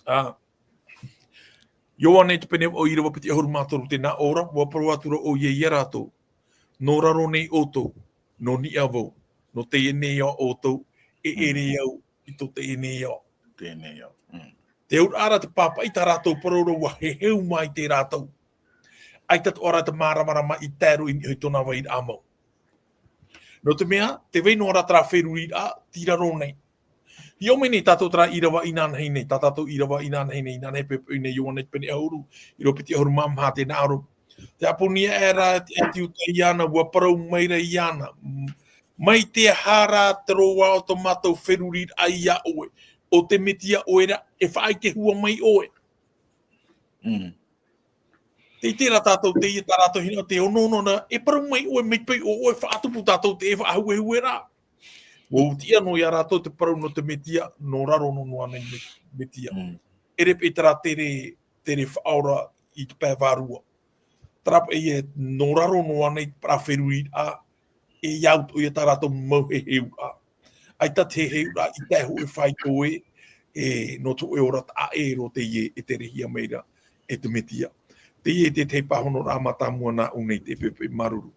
ā, Ioane te pene vaʻu ʻīrava piti ʻahuru mā toru, tē nā ʻō ra, ʻua parau atu ra ʻoia ia rātou. Nō raro nei ʻoutou, nō niʻa vau, nō teie nei ao ʻoutou, e Mm. ʻere au i tō teie nei ao. Teie nei ao. Mm. Te auraʻa ra te pāpaʻi tā rātou parau ra ʻua heheu maitaʻi rātou. ʻAita atoʻa ra te māramarama i tae roa i niʻa i tōna vairaʻa mau. Nō te mea, tē vai noa ra terā feruriraʻa, tei raro nei. Hiʻo mai nei tātou terā ʻīrava inanahi nei, tā tātou ʻīrava inanahi nei, inanahi e poʻipoʻi nei Ioane te pene ʻahuru, ʻīrava piti ʻahuru mā maha tē nā ʻō ra. Tē ʻāpō nei aʻe ra te ʻāti Iutaia iāna, ʻua parau mai ra iāna. M-, mai te aha rā te roaʻa o tō mātou feruriraʻa iā ʻoe. ʻO te Metia ʻoe ra, e faʻaʻite hua mai ʻoe. Mm. Tē ʻite ra tātou, teie tā rātou hinaʻaro, tē onoono na, e parau mai ʻoe, mai paʻi ʻo ʻoe, faʻatupu tātou te faʻahuehue ra. ʻUa tiʻa noa ia rātou te parau nō te Metia, nō raro noa noa nei Me-, Metia. Mm. ʻEre paʻi terā tere, tere faʻaora i te pae vārua. Terā paʻi e nō raro noa nei terā feruriraʻa, e au atoʻa ia tā rātou mau heheuraʻa. ʻAita te heheuraʻa i tae hōʻē faito ē, e, nō te hōʻē ora taʻa ʻē roa teie e terehia mai ra e te Metia. Teie te tahi pāhonoraʻa mātāmua nāʻu nei te pepe, māuruuru.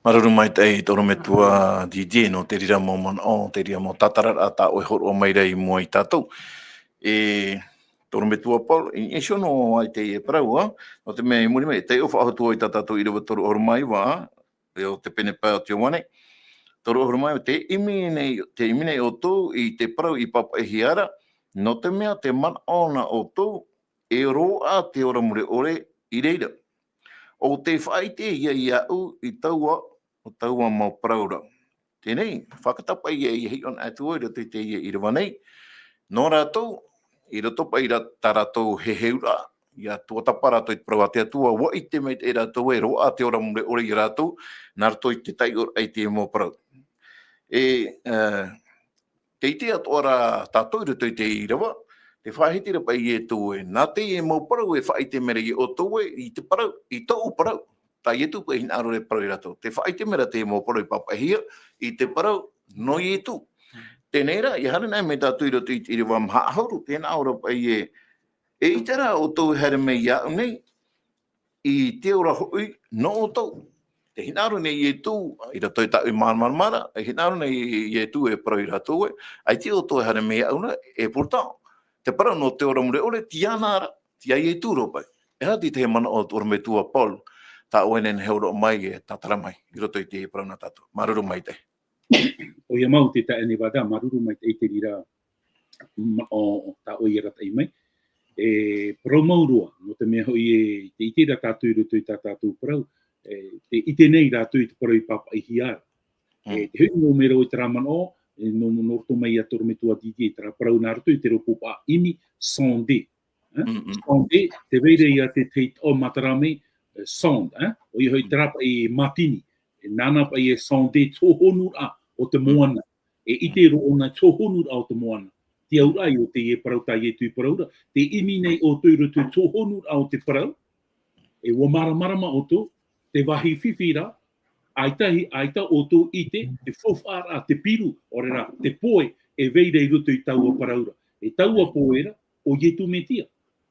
Māuruuru maitaʻi te ʻorometua Didier nō te reira mau manaʻo, te reira mau tātararaʻa tā ʻoe e hōroʻa mai ra i mua ia tātou. E, te ʻorometua Paul, i, i hōʻē noa i teie parau, ā, nō te mea i muri mai, taiʻo faʻahou atu ai tā tātou ʻīrava toru ʻahuru mā iva, ā, e ʻo te pene pae o te Ioane. Toru ʻahuru mā iva, tē ʻimi nei, tē ʻimi nei ʻoutou i te parau i pāpaʻihia ra, nō te mea tē manaʻo na ʻoutou, e roaʻa te ora mure ʻore i reira. ʻO tē faʻaʻite ia iāʻu i taua, ʻo taua mau parau ra. Teie nei, fakatapaʻi ia, ʻia hiʻo anaʻe atu vau i roto i teie ʻīrava nei. Nō rātou, i roto paʻi ra tā rātou heheuraʻa, ʻia tuatāpapa rātou i te parau a te Atua, ʻua ʻite maitaʻi rātou e roaʻa te ora mure ʻore ia rātou, nā roto i te taiʻoraʻa i te mau parau. E, ā, tē ʻite atoʻa ra tātou i roto i te ʻīrava, tē faʻahiti ra paʻi Ietu ē, nā teie mau parau e faʻaʻite mai ra ia ʻoutou ē, i te parau, i tōʻu parau. Tā Ietu paʻi e hinaʻaro ra e parau ia rātou. Tē faʻaʻite mai ra te mau parau i pāpaʻihia, i te parau nō Ietu. Teie nei rā, ʻia haere anaʻe mai tātou i roto i te ʻīrava maha ʻahuru, tē nā ʻō ra paʻi ē, eʻita rā ʻoutou e haere mai iāʻu nei, i te ora hoʻi nō ʻoutou. Tē hinaʻaro nei Ietu, i roto i tāʻu māramarama ra, e hinaʻaro nei Ietu e parau ia rātou ē, ʻaita ʻoutou e haere mai iāʻu nei, e pourtant, te parau nō te ora mure ʻore, tei iāna ra, tei Ietu roa paʻi. E aha te tahi manaʻo o te ʻorometua Paul, tā ʻoe e nehenehe e hōroʻa mai e tātara mai, i roto i te parau nā tātou. Māuruuru maitaʻi. ʻOia mau te taeaʻe Nevada, māuruuru maitaʻi te reira manaʻo tā ʻoe i arataʻi mai. E parau mau roa, nō te mea hoʻi ē, tē ʻite ra tātou i roto i tā tātou parau, e, tē ʻite nei rātou i te parau i pāpaʻihia ra. E, Mm. te hoʻi nō mea rau i terā manaʻo, e, nō, nō roto mai ia te ʻorometua Didier, terā parau nā roto i te rōpū paʻa ʻimi, sonder. Ā? Mm, mm. Sonder, tē vai ra ia te, te taʻo matara mai, e, sonder, ā? ʻOia hoʻi Mm. terā paʻi mātini. E nāna paʻi e sonder te hōhonuraʻa o te Mm. moana. E ʻite Mm. roa ʻōna te hōhonuraʻa o te moana. Te auraʻa ïa o teie parau tā Ietu i parau ra. Tē ʻimi nei ʻoutou i roto i te hōhonuraʻa o te parau. E ʻua māramarama ʻoutou, te vāhi fifi ra, ʻaita i, ʻaita ʻoutou ʻite, te faufaʻaraʻa, te piru, ʻaore rā, te poe, e vai ra i roto i taua parau ra. E taua pō ra, ʻo Ietu Metia.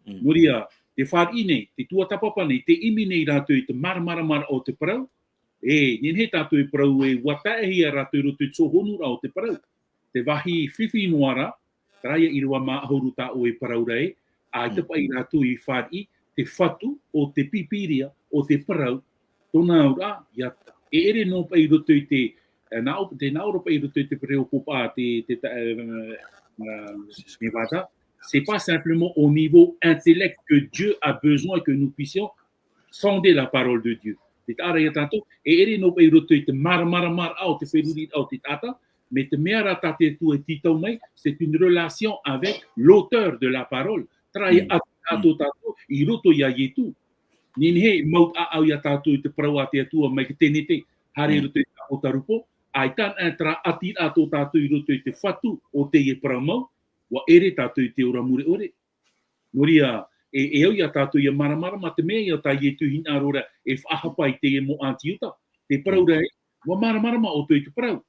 Nō reira, te fāriʻi nei, te tuatāpapa nei, tē ʻimi nei rātou i te māramarama o te parau, e, nehenehe tātou e parau ē, ʻua taehia rātou i roto i te hōhonuraʻa o te parau. Te vāhi fifi noa ra, terā ïa ʻīrava maha ʻahuru tā ʻoe e parau ra ē, ʻaita paʻi rātou i fāriʻi, te fatu, ʻo te Pīpīria, ʻo te parau, tōna auraʻa, ʻia ata. E ʻere noa paʻi i roto i te, e, nā ʻō, te nā ʻō ra paʻi i roto i te pereopopaʻa, te, te ta-, e, e, Nevada, c'est pas simplement au niveau intellect que Dieu a besoin que nous puissions sonder la parole de Dieu. Te taʻa ra ia tātou, e ʻere noa paʻi i roto i te māramarama o te feruriraʻa o te taʻata, mai te mea rā tā te Atua e tītau mai, c'est une relation avec l'auteur de la parole. Terā ïa ʻatiraʻa tō tātou, i roto ia Ietu. Nehenehe, mau ʻāʻau ia tātou i te parau a te Atua mai te Tenete, haere i roto i te Apotarupo, ʻaita anaʻe terā ʻatiraʻa tō tātou i roto i te fatu o teie parau mau, ʻua ʻere tātou i te ora mure ʻore. Nō reira, e, e au ia tātou ʻia māramarama te mea ïa tā Ietu hinaʻaro ra e faʻahapa i teie mau ʻĀti-Iuta. Te parau ra ē, ʻua māramarama ʻoutou i te parau.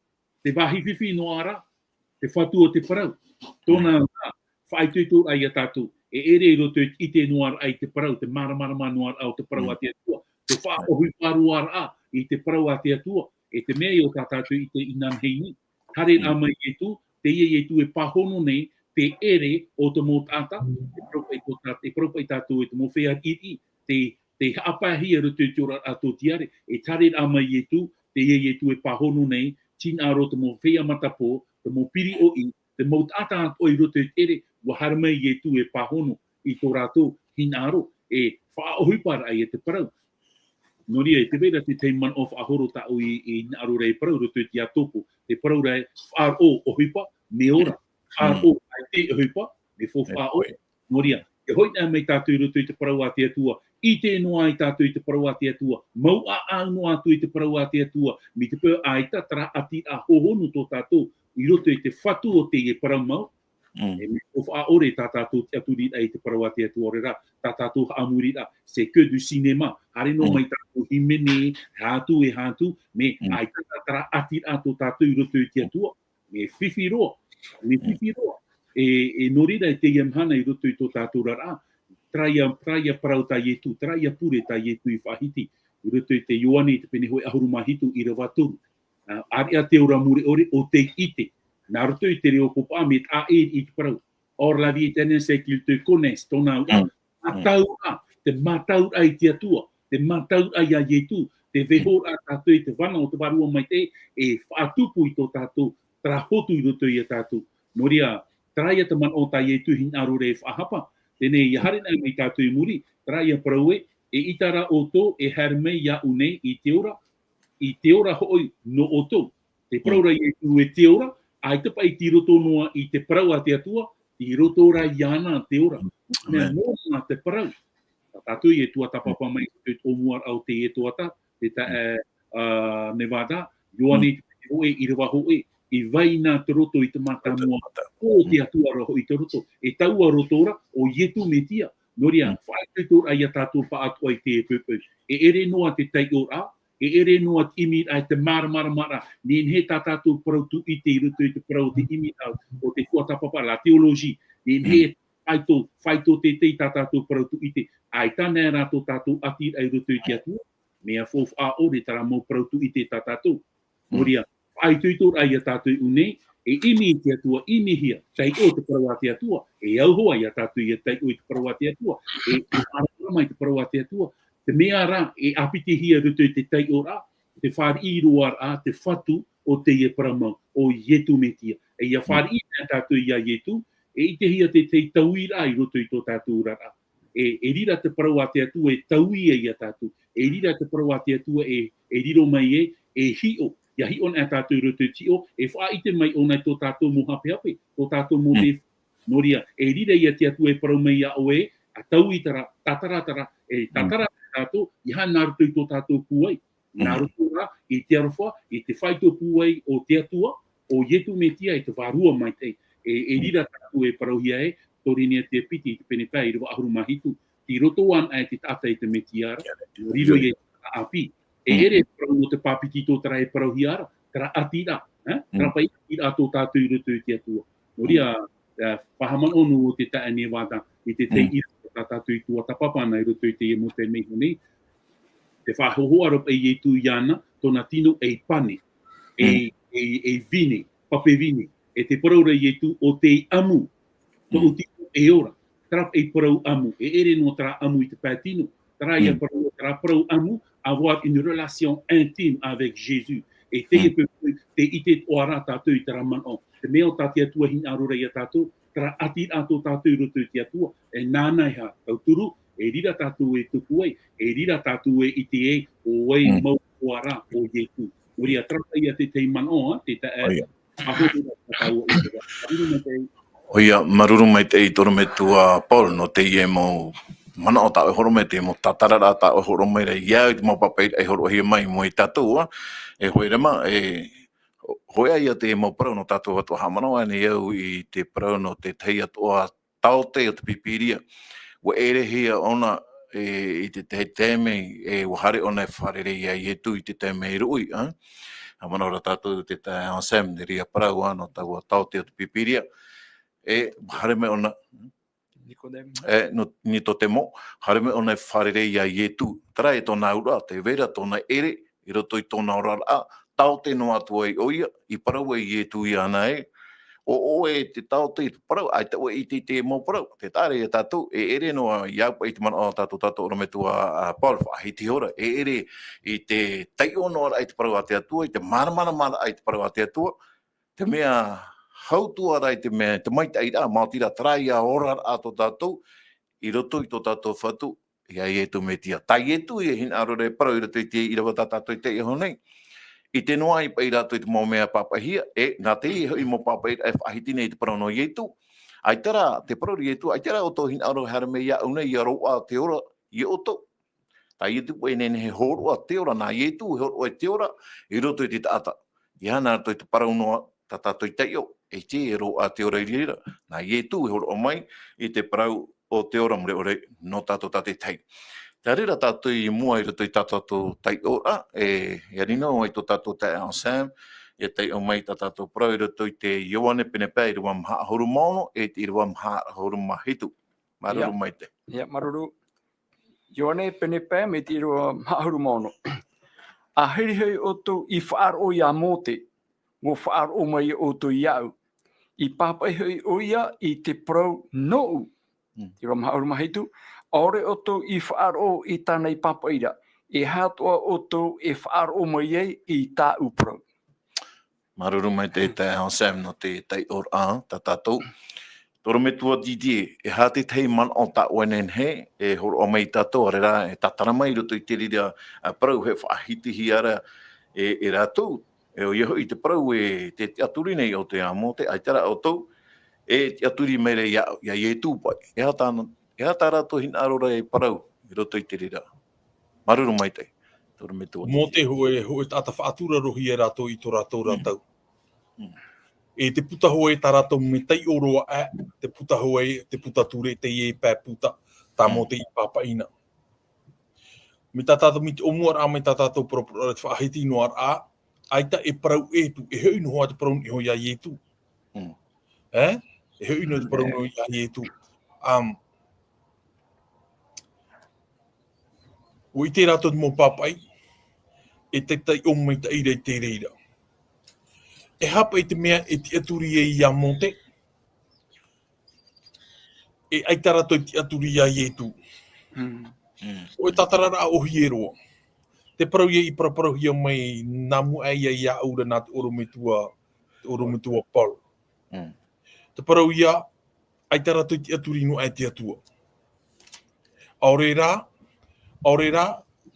Te vāhi fifi noa ra, te fatu o te parau. Tōna, faʻaitoitoraʻa ia tātou. E ʻere i roto i te ʻite noa ra i te parau, te māramarama noa ra o te parau a te Atua. Te faʻaʻohipa roa ra i te parau a te Atua. E te mea ïa tā tātou i ʻite inanahi nei. Haere rā mai Ietu, teie Ietu e pāhono nei, te ʻere o te mau taʻata, e parau paʻi tō tā-, e parau paʻi tātou e te mau feiā riʻiriʻi, te, te haʻapaehia i roto i te oraraʻa tōtiare, e haere rā mai Ietu, teie Ietu e pāhono nei, hinaʻaro te mau feiā matapō, te mau piriʻoʻi, te mau taʻata atoʻa i roto i te ʻere, ʻua haere mai Ietu e pāhono i tō rātou hinaʻaro, e faʻaʻohiparaʻa ia te parau. Nō reira, e tē vai ra te tahi manaʻo faʻahoro tāʻu i, i hinaʻaro ra e parau, i roto i te Iakobo, te parau ra e faʻaroʻo ʻohipa, mea ora. Faʻaroʻo, ʻaita e ʻohipa, mea faufaʻa ʻore. Nō reira, e hoʻi anaʻe mai tātou i roto i te parau a te Atua, ʻite noa ai tātou i te parau a te Atua, mau ʻāʻau noa atu i te parau a te Atua, mai te peu ʻaita terā ʻatiraʻa hōhonu tō tātou, i roto i te fatu o teie parau mau, e mea faufaʻa ʻore tā tātou tiʻaturiraʻa i te parau a te Atua, ʻaore rā, tā tātou haʻamoriraʻa, c'est que du cinéma. Haere noa mai tātou hīmene, haʻatu e haʻatu, mea ʻaita terā ʻatiraʻa tō tātou i roto i te Atua, mea fifi roa, mea fifi roa. E, e nō reira i teie mahana i roto i tō tātou oraraʻa, terā ïa, terā ïa parau tā Ietu, terā ïa pure tā Ietu i faʻahiti, i roto i te Ioane i te pene hōʻē ʻahuru mā hitu, ʻīrava toru. Ā, ʻāreʻa te ora mure ʻore ʻo tei ʻite. Nā roto i te reo pōpaʻa mea taʻa ʻē i te parau. Or la vie éternelle, c'est qu'ils te connaissent, tōna auraʻa. Mātauraʻa, te mātauraʻa i te Atua, te mātauraʻa ia Ietu, te vaihoraʻa tātou i te vana o te Vārua Maitaʻi, e faʻatupu i tō tātou, terā hotu i roto ia tātou. Nō reira, terā ïa te manaʻo tā Ietu hinaʻaro ra e faʻahapa. Teie nei, ʻia haere anaʻe mai tātou i muri, terā ïa parau ē, eʻita rā ʻoutou e haere mai iāʻu nei i te ora, i te ora hoʻi nō ʻoutou. Te parau ra Ietu e te ora, ʻaita paʻi tei roto noa i te parau a te Atua, tei roto rā iāna te ora. Mea nōna te parau. Tā tātou e tuatāpapa mai i te ʻōmuaraʻa o teie tuatāpapa, te ta-, e, ā, Nevada, Ioane i te pene hōʻē, ʻīrava hōʻē, i vai na te roto i te mātāmua, ʻo te Atua rā hoʻi te roto, e taua roto ra, ʻo Ietu Metia. Nō reira, faʻaitoitoraʻa ia tātou pāʻatoʻa i teie poʻipoʻi. E ʻere noa te taiʻoraʻa, e ʻere noa te ʻimiraʻa, te māramaramaraʻa, nehenehe tā tātou parau tūʻite i roto i te parau o te ʻimiraʻa, o te tuatāpapa, la théologie, nehenehe e faito, faito teitei tā tātou parau tūʻite, ʻaita anaʻe rā tō tātou ʻatiraʻa i roto i te Atua, mea faufaʻa ʻore terā mau parau tūʻite tā tātou. Nō reira, faʻaitoitoraʻa ia tātou i ʻō nei, e ʻimi i te Atua, ʻimihia, taiʻo te parau a te Atua, e au hoʻi ia tātou ʻia taiʻo i te parau a te Atua, e, e mārama i te parau a te Atua, te mea rā, e ʻāpitihia i roto i te taiʻoraʻa, te fāriʻi roaraʻa, te fatu o teie parau mau, ʻo Ietu Metia. E ʻia fāriʻi anaʻe tātou ia Ietu, e ʻitehia te, te tauiraʻa i roto i tō tātou oraraʻa. E, e riro te parau a te Atua e taui ia tātou. E riro te parau a te Atua e, e riro mai e, e hiʻo. ʻIa hiʻo anaʻe tātou i roto i te hiʻo, e faʻaʻite mai ʻōna i tō tātou mau hapehape, tō tātou mau te, nō reira, e riro ia te Atua e parau mai ia ʻoe, ʻa taui terā, tātaratara, e tātara tātou, ʻia haere nā roto i tō tātou pūai. Nā roto rā, i te aroha, i te faito pūai o te Atua, ʻo Ietu Metia, i te Vārua Maitaʻi. E, e riro tātou e parauhia e, Torinetia piti, i te pene pae ʻīrava ʻahuru mā hitu. Tei roto anaʻe te taʻata i te Metia ra, riro ia i te ʻāpī. E ʻere parau nō te pāpetito terā e parauhia ra, terā ʻatiraʻa. eh? Mm. Terā paʻi ʻīraʻa tō tātou i roto i te Atua. Nō reira, eh, faʻahaʻamanaʻo nō te taeaʻe Nevada, i te tahi Mm. ʻīraʻa tā tātou i tuatāpapa ana i roto i te mau taime iho nei, te faʻahohoʻa ra paʻi Ietu iāna, tōna tino ei pane, ei, Mm. ei, ei vine, pape vine, e te parau ra Ietu ʻo tei ʻamu, tōʻu Mm. tino e ora, terā paʻi parau ʻamu, e ʻere noa terā ʻamu i te pae tino, terā ia Mm. parau, terā parau ʻamu, avoir une relation intime avec Jésus. E teie Mm. pē, te ʻite atoʻa ra tātou i terā manaʻo. Te mea ʻo tā te Atua hinaʻaro ra ia tātou, terā ʻatiraʻa tō tātou i roto i te Atua, e nāna e tauturu, e reira tātou e tupu ai, e reira tātou e ʻite ai, ʻo vai Mm. mau koa ra ʻo Ietu. Nō reira, terā paʻi ia te tahi manaʻo, ā, te taeaʻe, ʻOia. ʻAhuru ra tātou i te ra. Māuruuru maitaʻi. ʻOia, māuruuru maitaʻi i te ʻorometua Paul, nō teie mau manaʻo tā ʻoe e hōroʻa mai, te mau tātararaʻa tā ʻoe e hōroʻa mai ra, i au i te mau pāpaʻiraʻa i hōroʻahia mai mai iā tātou, ā, e hoa rā mā, e, hōʻē ā ia te mau parau nō tātou atoʻa haʻamanaʻo, ānei au i te parau nō te tahi atoʻa taote o te Pīpīria. ʻUa ʻerehia ʻōna, e, i te tahi taime, e, ʻua haere ʻōna e fārerei iā Ietu i te taime i ruʻi, ā? Haʻamanaʻo ra tātou te taeaʻe Anselme, te reira parau, ā, nō taua taote o te Pīpīria. E, ʻua haere mai ʻōna. Nikodemo. E, nō, Nikodemo, haere mai ʻōna e fārerei iā Ietu. Terā e tōna auraʻa, tē vai ra tōna ʻere, i roto i tōna oraraʻa, taote noa atu ai ʻoia, i parau ai Ietu iāna ē, ʻo, ʻo ʻoe te taote i te parau, ʻaita ʻoe i ʻite i te mau parau, tē taʻa ra ia tātou, e ʻere noa i au paʻi i te manaʻo a tātou, tātou ʻorometua, ā, Paul, faʻahiti ihora, e ʻere i te taiʻo noa ra i te parau a te Atua, i te māramaramaraʻa i te parau a te Atua, te mea hau atu ra i te mea, te maitaʻiraʻa, maoti rā terā ia oraraʻa tō tātou, i roto i tō tātou Fatu, iā Ietu Metia. Tā Ietu e hinaʻaro ra e parau i roto i te ʻīrava tā tātou i taiʻo nei. ʻIte noa ai paʻi rātou i te mau mea pāpaʻihia, e, nā teie hoʻi mau pāpaʻiraʻa e faʻahiti nei i te parau nō Ietu. ʻAita rā, te parau ra Ietu, ʻaita rā ʻoutou hinaʻaro e haere mai iāʻu nei, ʻia roaʻa te ora ia ʻoutou. Tā Ietu paʻi e nehenehe e hōroʻa te ora, nā Ietu e hōroʻa te ora, i roto i te taʻata. ʻIa haere atu i te parau noa, tā tātou i taiʻo, e te e roaʻa te ora i reira, nā Ietu e hōroʻa mai, i te parau o te ora mure ʻore, nō tātou tātaʻitahi. Terā rā tātou i mua i roto i tā tātou taiʻoraʻa, e, ʻia riro ai tō tātou taeaʻe Anselme, ʻia taiʻo mai tā tātou parau i roto i te Ioane pene pae ʻīrava maha ʻahuru mā ono, e te ʻīrava maha ʻahuru mā hitu. Māuruuru Ia. maitaʻi. Ia, māuruuru. Ioane pene pae mai te ʻīrava maha ʻahuru mā ono. ʻAhiri hoʻi ʻoutou i faʻaroʻo iā Mōte, ʻua faʻaroʻo mai ʻoutou iāʻu. I pāpaʻi hoʻi ʻoia i te parau nōʻu. Mm. Te ʻīrava maha ʻahuru mā hitu. ʻAore ʻoutou i faʻaroʻo i tāna i pāpaʻi ra, e aha atoʻa ʻoutou e faʻaroʻo mai ai i tāʻu parau. Māuruuru maitaʻi taeaʻe Anselme nō te taiʻoraʻa, tā tātou. Te ʻorometua Didier, e aha te tahi manaʻo tā ʻoe e nehenehe e hōroʻa mai iā tātou, ʻaore rā, e tātara mai i roto i te reira, ā, parau e faʻahitihia ra e, e rātou, e ʻoia hoʻi te parau e te tiʻaturi nei ʻoutou iā Mōte, ʻaita rā ʻoutou, e tiʻaturi mai ra iā, iā Ietu paʻi. E aha tāna, e aha tā rātou hinaʻaro ra e parau i roto i te reira. Māuruuru maitaʻi. Te ʻorometua Didier. Mōte hōʻē, hōʻē taʻata faʻatūrarohia rātou i tō rātou ra tau. Mm. E te puta hōʻē tā rātou mea taiʻo roa aʻe, te puta hōʻē, te puta ture, teie pae puta, tā Mm. Mōte i pāpaʻi na. Mai tā tātou, mai te ʻōmuaraʻa, mai tā tātou paraparauraʻa, te faʻahiti noa ra, ʻaita e parau ʻē atu, e hoʻi noa te parau iho iā Ietu. Mm. E? E hoʻi noa te parau iho iā Ietu. Um, ʻUa ʻite rātou te mau pāpaʻi, e te taiʻo maitaʻi ra i te reira. E aha paʻi te mea e tiʻaturi ai iā Mōte, e ʻaita rātou e tiʻaturi iā Ietu. Mm. Mm. ʻO e tātararaʻa ʻōhie roa. Te parau ia i paraparauhia mai nā mua aʻe ia iāʻu ra nā te ʻorometua, te ʻorometua Paul. Mm. Te parau ia, ʻaita rātou i tiʻaturi noa aʻe i te Atua. ʻAore rā, ʻaore rā,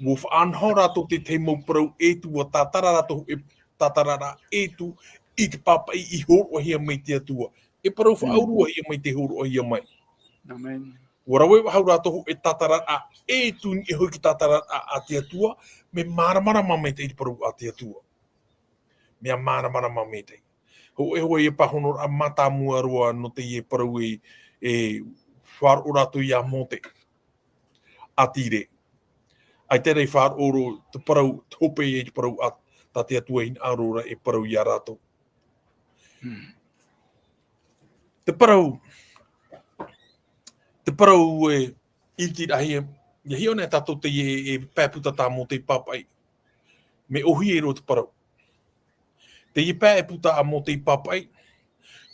ʻua faʻanaho rātou te tahi mau parau ʻē atu, ʻua tātara rātou e tātararaʻa ʻē atu i te pāpaʻi i hōroʻahia mai te Atua. E parau Mm. faʻauruahia mai te hōroʻahia mai. Amen. ʻUa rave faʻahou rātou e tātararaʻa ʻē atu i niʻa iho i te tātararaʻa a te Atua, mea māramarama maitaʻi te parau a te Atua. Mea māramarama maitaʻi. Hōʻē hoʻi e pāhonoraʻa mātāmua roa nō teie parau e, e faʻaroʻo rātou iā Mōte. ʻĀtīrē. ʻAita rā i faʻaroʻo roa te parau, te hope i te parau a, tā te Atua i hinaʻaro ra e parau iā rātou. Te parau, te parau e iti rahi e, ia hiʻo nei tātou teie e pae puta tā Mōte i pāpaʻi. Mea ʻōhie roa te parau. Teie pae e puta a Mōte i pāpaʻi,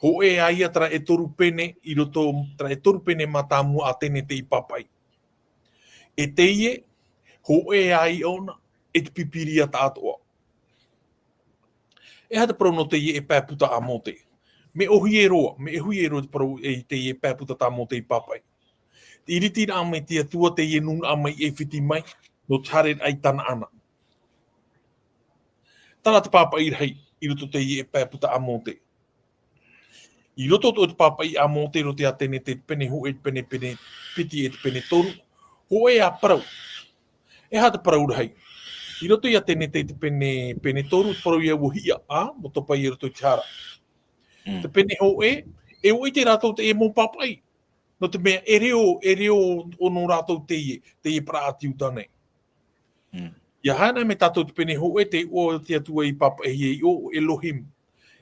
hōʻē ā ia terā e toru pene i roto, terā e toru pene mātāmua a Tenete i pāpaʻi. E teie, hōʻē ā ia ʻōna, e te Pīpīria taʻatoʻa. E aha te parau nō teie e pae puta a Mōte? Mea ʻōhie roa, mea ʻōhie roa te parau e teie e pae puta tā Mōte i pāpaʻi. Te ʻiritiraʻa mai te Atua teie nūnaʻa mai e fiti mai, nō te haereraʻa i Tanaana. Terā te pāpaʻi rahi, i roto teie e pae puta a Mōte. I roto o te pāpaʻi a Mōte, i roto ia Tenete, te pene hōʻē, te pene, pene piti e te pene toru, hōʻē ā parau. E aha te parau rahi? I roto ia Tenete, te pene, pene toru, te parau ia ua hiʻa, ā, ua topa i roto i te hara. Mm. Te pene hōʻē, e ʻua ʻite rātou teie mau pāpaʻi. Nō te mea, e reo, e reo ʻo nō rātou teie, teie parau ʻāti Iuta nei. Mm. Ia haere mai tātou te pene hōʻē, te iʻoa o te Atua i pāpaʻihia i ʻō, Elohim.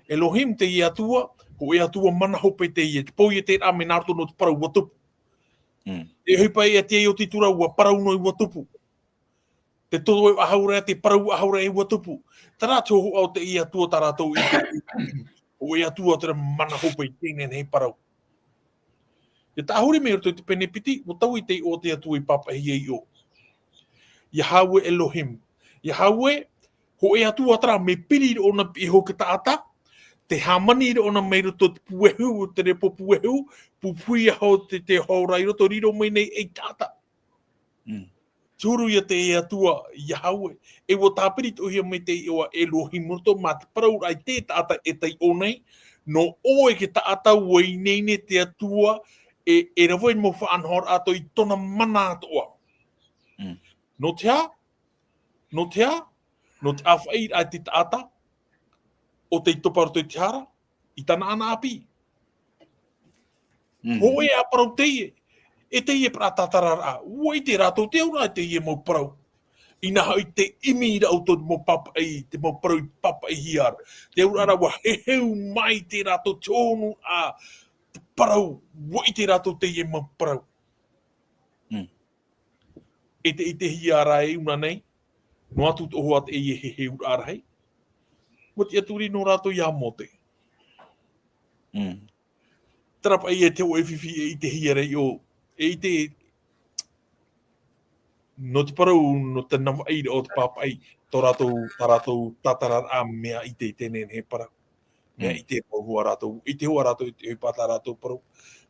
Elohim, teie Atua, hōʻē Atua mana hope teie, te poieteraʻa mai nā roto nō te parau ua tupu. Mm. E ʻohipa e ʻati ai ʻo te tura, ua parau noa ua tupu. Te toto e ʻahaura, te parau ʻahaura e ua tupu. Terā te hōhoʻa o teie Atua tā rātou i te, hōʻē Atua terā mana hope i teie nei parau. Te tāhuri mai roto i te pene piti, ua taui te iʻoa o te Atua i pāpaʻihia i ʻō. Yahweh Elohim. Yahweh, hōʻē Atua terā mea piri roa ʻōna i piʻi iho i te taʻata, tē hāmani roa ʻōna mai roto i te puehu, te repo puehu, pupuhi iho te, te hora i roto, riro mai nei ei taʻata. Mm. Te huru ia teie Atua, Yahweh, e ua tāpiri atoʻahia mai te iʻoa Elohim, roto mā te parauraʻa i te taʻata e taiʻo nei, nō ʻoe te taʻata ua ineine te Atua, e, e rave mau faʻanahoraʻa atoʻa i tōna mana atoʻa. Mm. Nō te aha? Nō te aha? Nō te ʻāfaʻiraʻa i te taʻata, ʻo tei topa roto i te hara, i Tanaana ʻāpī. Mm. Hōʻē ā parau teie, e teie parau tātararaʻa, ua ʻite rātou te auraʻa i teie mau parau. Inaha i te ʻimi rātou te mau pāpaʻi, te mau parau i pāpaʻihia ra. Te auraʻa ra ua heheu mai te rātou te hōnu a te parau, ua ʻite rātou teie mau parau. Mm. E te, e te hia ra e una nei, noa atu te ʻohoʻa teie e heheuraʻa rahi. Ua tiʻaturi nō rātou ia Mōte. Mm. Terā paʻi e te hōʻē fifi e ʻitehia ra i ʻō, e ʻite, nō te parau, nō te navaʻi o te pāpaʻi, tō rātou, tā rātou tātararaʻa mea ʻite i teie nei parau. Mea Mm. ʻite mau hoʻi rātou, ʻite hoʻi rātou i te ʻohipa tā rātou parau.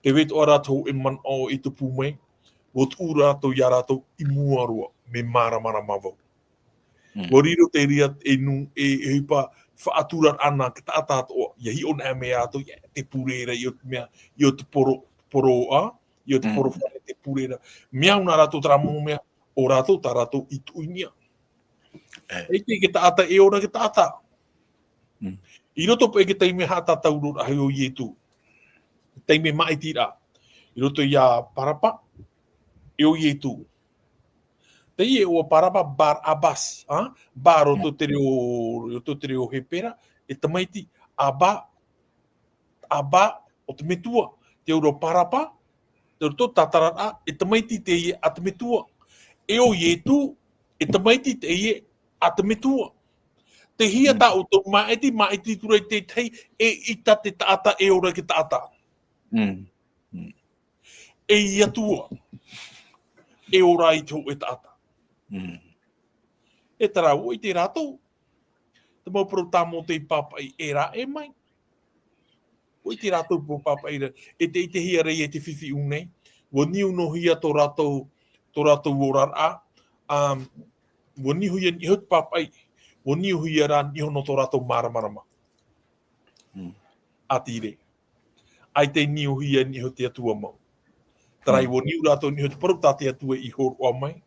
Tē vai atoʻa ra te hōʻē manaʻo e tupu mai, ʻua tuʻu rātou ia rātou i mua roa, mea māramarama vau. Mm. ʻUa riro te reira e nū, e, e ʻohipa faʻaturaraʻa nā te taʻata atoʻa, ʻia hiʻo anaʻe mai rātou, ʻia, te pure ra, ʻia te mea, ʻia te poro, poro ā, ʻia te Mm. poro fare, te pure ra. Mea au nā rātou terā mau mea, ʻo rātou tā rātou i tuʻu i niʻa. E. E ʻite te taʻata, e ora te taʻata. Mm. I roto paʻi i te taime haʻatātau roa rahi o Ietu. Taime māʻiti ra. I roto ia Parapa, e ʻo Ietu. Teie ʻo Parapa Bar Abbas, ā? Bar roto Mm. te reo, roto te reo Hepera, e tamaiti, Abba, Abba, ʻo te metua, te auraʻa Parapa, te roto tātararaʻa, e tamaiti teie a te metua. E ʻo Ietu, e tamaiti teie a te metua. Tē hia Mm. tā ʻoutou māʻiti, māʻiti atu ra i te tahi, e ʻita te taʻata, e ora te taʻata. Mm. Mm. E Atua, e ora i te hōʻē taʻata. Mm. E terā, ʻua ʻite rātou, te mau parau tā Mōte i pāpaʻi e rāʻau mai. ʻUa ʻite rātou te mau pāpaʻi ra, e te, e te hia ra e te fifi ʻu nei. ʻUa niu noa hia tō rātou, tō rātou oraraʻa, um, ʻua niuhia niʻa iho te pāpaʻi, ʻua niuhia rā niʻa iho nō tō rātou māramarama. Mm. ʻĀtīrē. ʻAita e niuhia niʻa iho te Atua mau. Terā Mm. ʻua niu rātou niʻa iho te parau tā te Atua i hōroʻa mai,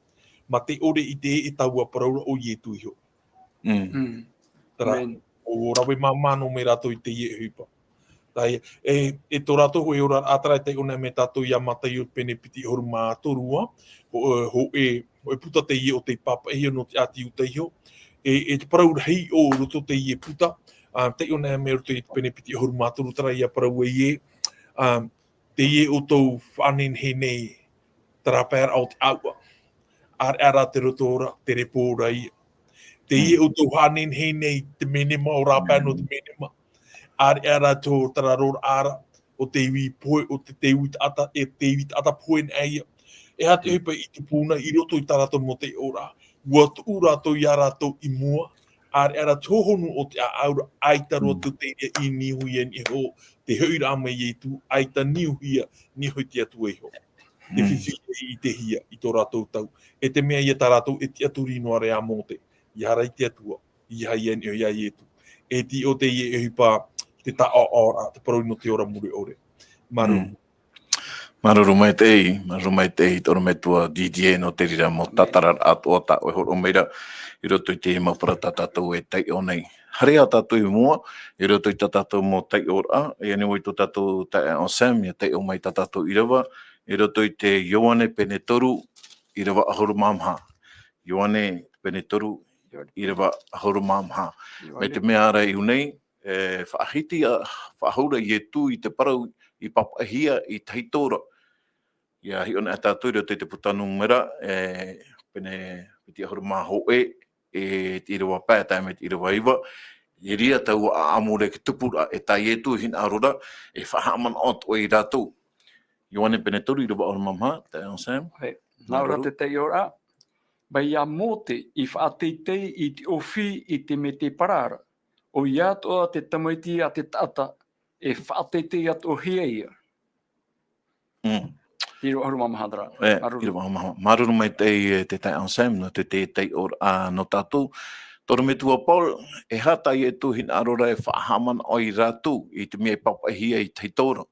mā te ʻore i te, e taua parau ra ʻo Ietu iho. Mm. Mm. Terā, Amen. ʻua rave māmā noa mai rātou i teie ʻohipa. Terā, e, e tō rātou hōʻē oraraʻa terā e taiʻo anaʻe mai tātou ia Mataio pene piti ʻahuru mā toru ā, hō-, e, hōʻē, hōʻē puta teie ʻo tei pāpaʻihia nō te ʻāti Iuta iho. E, e te parau rahi i roto teie puta, Ā, taiʻo nei mai roto i te pene piti ʻahuru mā toru, terā ia parau ē, ā, teie ʻoutou faʻanehenehe nei, terā pae ra o te ʻāuʻa. ʻAreʻa rā te roto ra, te repo ra ia. Teie ʻoutou faʻanehenehe nei te menema, ō rā pae nō te menema. ʻAreʻa rā tō terā roraʻa ra, o te ivi pohe, o te, te ivi taʻata, e te ivi taʻata pohe nei ia. E aha te ʻohipa i tupu na i roto i tā rātou mau taiʻoraʻa? ʻUa tuʻu rātou ia rātou i mua, ʻareʻa rā te hōhonu o te ʻāʻau ra, ʻaita roa te reira i niuhia e niʻa iho, te hoʻiraʻa mai Ietu, ʻaita niuhia, niʻa iho i te Atua iho. Te fifi i te hia, i tō rātou tau. E te mea ia tā rātou e tiʻaturi noa ra ia Mōte. ʻEiaha rā i te Atua, ʻeiaha ia e niʻa iho ia Ietu. E tiʻo teie ʻohipa, te taʻoʻaraʻa, te parau nō te ora mure ʻore. Māuruuru. Māuruuru maitaʻi, māuruuru maitaʻi, te ʻorometua Didier nō te reira mau tātararaʻa atoʻa tā ʻoe e hōroʻa mai ra, i roto i te mau parau tā tātou e taiʻo nei. Haere ā tātou i mua, i roto i tā tātou mau taiʻoraʻa, e ani mai tō tātou taeaʻe Anselme, ʻia taiʻo mai tā tātou ʻīrava, i roto i te Ioane pene toru, ʻīrava ʻahuru mā maha. Ioane pene toru, ʻīrava ʻahuru mā maha. Mai te mea ra i ʻō nei, e, faʻahiti ā, faʻahou ra Ietu i te parau i pāpaʻihia i tahito ra. ʻIa hiʻo nei tātou i roto i te puta Nūmera, e, pene piti ʻahuru mā hōʻē, e te ʻīrava pae, tae mai te ʻīrava iva, e riro taua ʻāʻamu ra i te tupuraʻa, e tā Ietu e hinaʻaro ra, e faʻahaʻamanaʻo atoʻa ia rātou. Ioane pene toru, ʻīrava ʻahuru mā maha, taeaʻe Anselme. Nā ʻō ra te taiʻoraʻa, mai ia Mōte i faʻateitei i te ʻōfī i te mētēpara ra. ʻOia atoʻa te Tamaiti a te taʻata, e faʻateitei atoʻa hia ia. Mm. ʻĪrava ʻahuru mā maha ra. E, māuruuru. ʻĪrava ʻahuru mā maha. Māuruuru maitaʻi, e, te taeaʻe Anselme, nō te, te taiʻoraʻa nō tātou. Te ʻorometua Paul, e aha tā Ietu e hinaʻaro ra e faʻahaʻamanaʻo ia rātou i te mea i pāpaʻihia i tahito ra,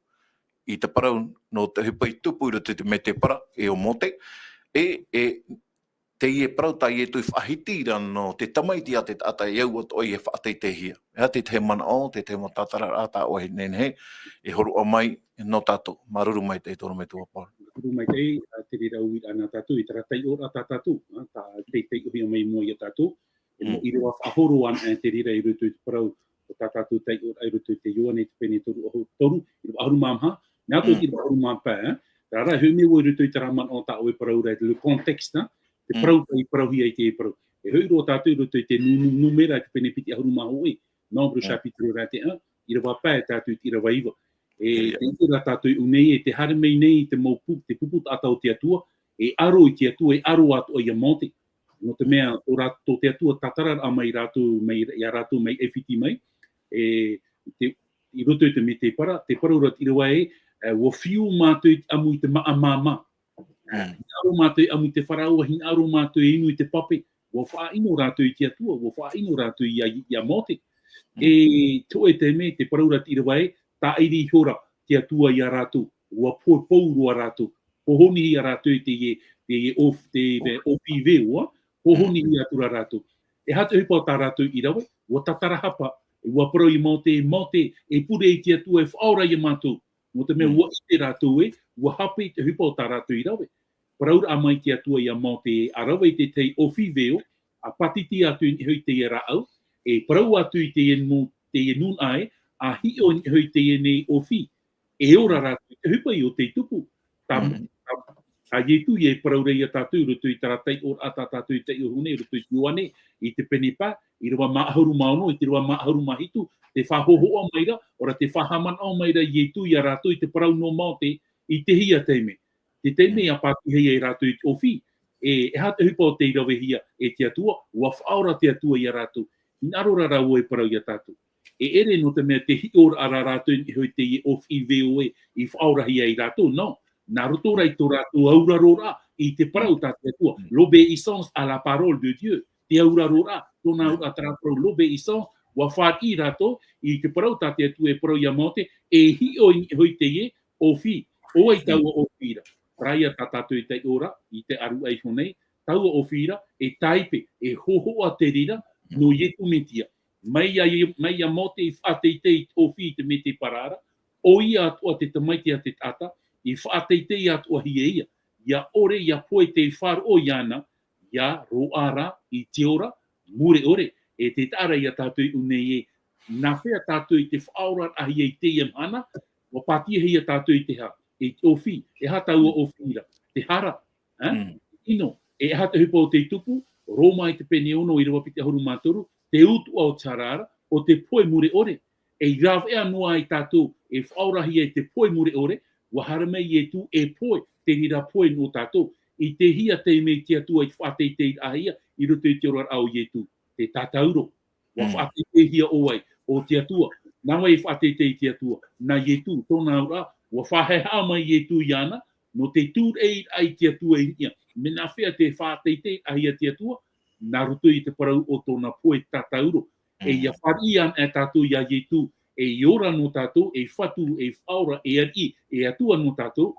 i te parau nō te ʻohipa i tupu i roto i te mētēpara, e ʻo Mōte, e, e, teie parau tā Ietu i faʻahiti ra nō te Tamaiti a te taʻata e au atoʻa ia e faʻateiteihia. E aha te tahi manaʻo, te tahi mau tātararaʻa tā ʻoe e nehenehe e hōroʻa mai nō tātou. Māuruuru maitaʻi te ʻorometua Paul. Māuruuru maitaʻi, ā, te reira uiraʻa nā tātou, i terā taiʻoraʻa tā tātou, ā, tā, tei, tei taiʻohia mai i mua ia tātou. E mau ʻīrava faʻahoro anaʻe te reira i roto i te parau o tā tātou taiʻoraʻa i roto i te Ioane i te pene toru ʻahuru, toru, ʻīrava ʻahuru mā maha, nā roto i te ʻīrava ʻahuru mā pae, ā. Terā rā, e hoʻi mai vau i roto i terā manaʻo tā ʻoe e parau ra, le contexte, ā, te parau i parauhia ai teie parau. E hoʻi roa tātou i roto i te Nū-, Nū-, Nūmera, te pene piti ʻahuru mā hōʻē, Nombre chapitre vingt et un, ʻīrava pae tātou i te ʻīrava iva. E te ʻite ra tātou i ʻō nei, e te haere mai nei te mau pu-, te pupu taʻata o te Atua, e ʻaro i te Atua, e ʻaro atoʻa ia Mōte. Nō te mea, tō rā-, tō te Atua tātararaʻa mai rātou, mai, ia rātou mai ʻAifiti mai, e te, i roto i te mētēpara, te parau ra te ʻīrava ē, e, ʻua fiu mātou i te ʻamu i te māʻa māmā. Hinaʻaro mātou e ʻamu i te Farao, hinaʻaro mātou e inu i te pape, ʻua faʻaʻino rātou i te Atua, ʻua faʻaʻino rātou ia, ia Mōte. E, te hōʻē taime, te parau ra te ʻīrava ē, tāʻiri ihora te Atua ia rātou, ʻua pohe pou roa rātou, hōhonu ia rātou i teie, teie ʻōf-, te, te ʻōfī veo, hōhonu atu ra rātou. E aha te ʻohipa o tā rātou i rave, ʻua tātarahapa, ʻua parau ia Mōte, Mōte, e pure i te Atua e faʻaora ia mātou. Nō te mea ʻua ʻite rātou ē, ʻua hape i te ʻohipa o tā rātou i rave. Parauraʻa mai te Atua ia Mōte, ʻa rave i te tahi ʻōfī veo, ʻa pātiti atu i niʻa i teie rāʻau, e parau atu i teie nū-, teie nūnaʻa ē, ʻa hiʻo i niʻa i teie nei ʻōfī. E ora rātou i te ʻohipa ʻo tei tupu. Tā, tā, tā Ietu e parau ra ia tātou i roto i terā taiʻoraʻa tā tātou i taiʻo nei, i roto i te Ioane, i te pene pae, ʻīrava mā ʻahuru mā ono, i te ʻīrava mā ʻahuru mā hitu, tē faʻahōhoʻa mai ra, ʻaore rā tē faʻahaʻamanaʻo mai ra Ietu ia rātou i te parau nō Mōte, i te hia taime. Te taime ʻa pātihia ai rātou i te ʻōfī, e, e aha te ʻohipa o tei ravehia e te Atua, ʻua faʻaora te Atua ia rātou. Hinaʻaro rā rāua e parau ia tātou. E ʻere nō te mea tē hiʻoraʻa ra rātou i niʻa i teie ʻōfī veo ē, i faʻaorahia ai rātou, nō. Nā roto rā i tō rātou auraroraʻa i te parau tā te Atua. L'obéissance à la parole de Dieu. Te auraroraʻa, tōna auraroraʻa, terā parau l'obéissance, ʻua fāriʻi rātou i te parau tā te Atua e parau ia Mōte, e hiʻo i niʻa i teie ʻōfī. ʻO vai taua ʻōfī ra? Terā ia tā tātou i taiʻo ra, i te ʻāruʻa iho nei, taua ʻōfī ra, e tāipe, e hōhoʻa te reira, nō Ietu Metia. Mai ia, mai ia Mōte i faʻateitei i te ʻōfī i te mētēpara ra, ʻoia atoʻa te Tamaiti a te taʻata, i faʻateitei atoʻa hia ia, ʻia ʻore, ʻia pohe tei faʻaroʻo iāna, ʻia roaʻa ra i te ora mure ʻore, e tē taʻa ra ia tātou i ʻō nei ē, Nā hea tātou i te faʻaoraraʻahia i teie mahana, ua pātiahia tātou i te hā, i te ʻōfī, e aha taua ʻōfī ra, te hara, ʻino, e aha te ʻohipa o tei tupu, Roma i te pene ono, ʻīrava piti ʻahuru mā toru, te utuʻa o te hara ra, ʻo te pohe mure ʻore, e rāveʻa noa ai tātou, e faʻaorahia i te pohe mure ʻore, ua haere mai Ietu e pohe, te reira pohe nō tātou, i te hia taime te Atua i faʻateiteiraʻahia, i roto i te oraraʻa o Ietu, te tātauro. Ua faʻateiteihia ʻo vai, ʻo te Atua, nā vai e faʻateitei te Atua, nā Ietu, tōna auraʻa, ua faʻahaʻehaʻa mai Ietu iāna, nō te tūraʻi i te Atua i niʻa, mea nā hea te faʻateiteiraʻahia te Atua, nā roto i te parau o tōna pohe tātauro, e ia fāriʻi ana e tātou iā Ietu, e ora nō tātou, e Fatu, e Faʻaora, e Ariʻi, e Atua nō tātou,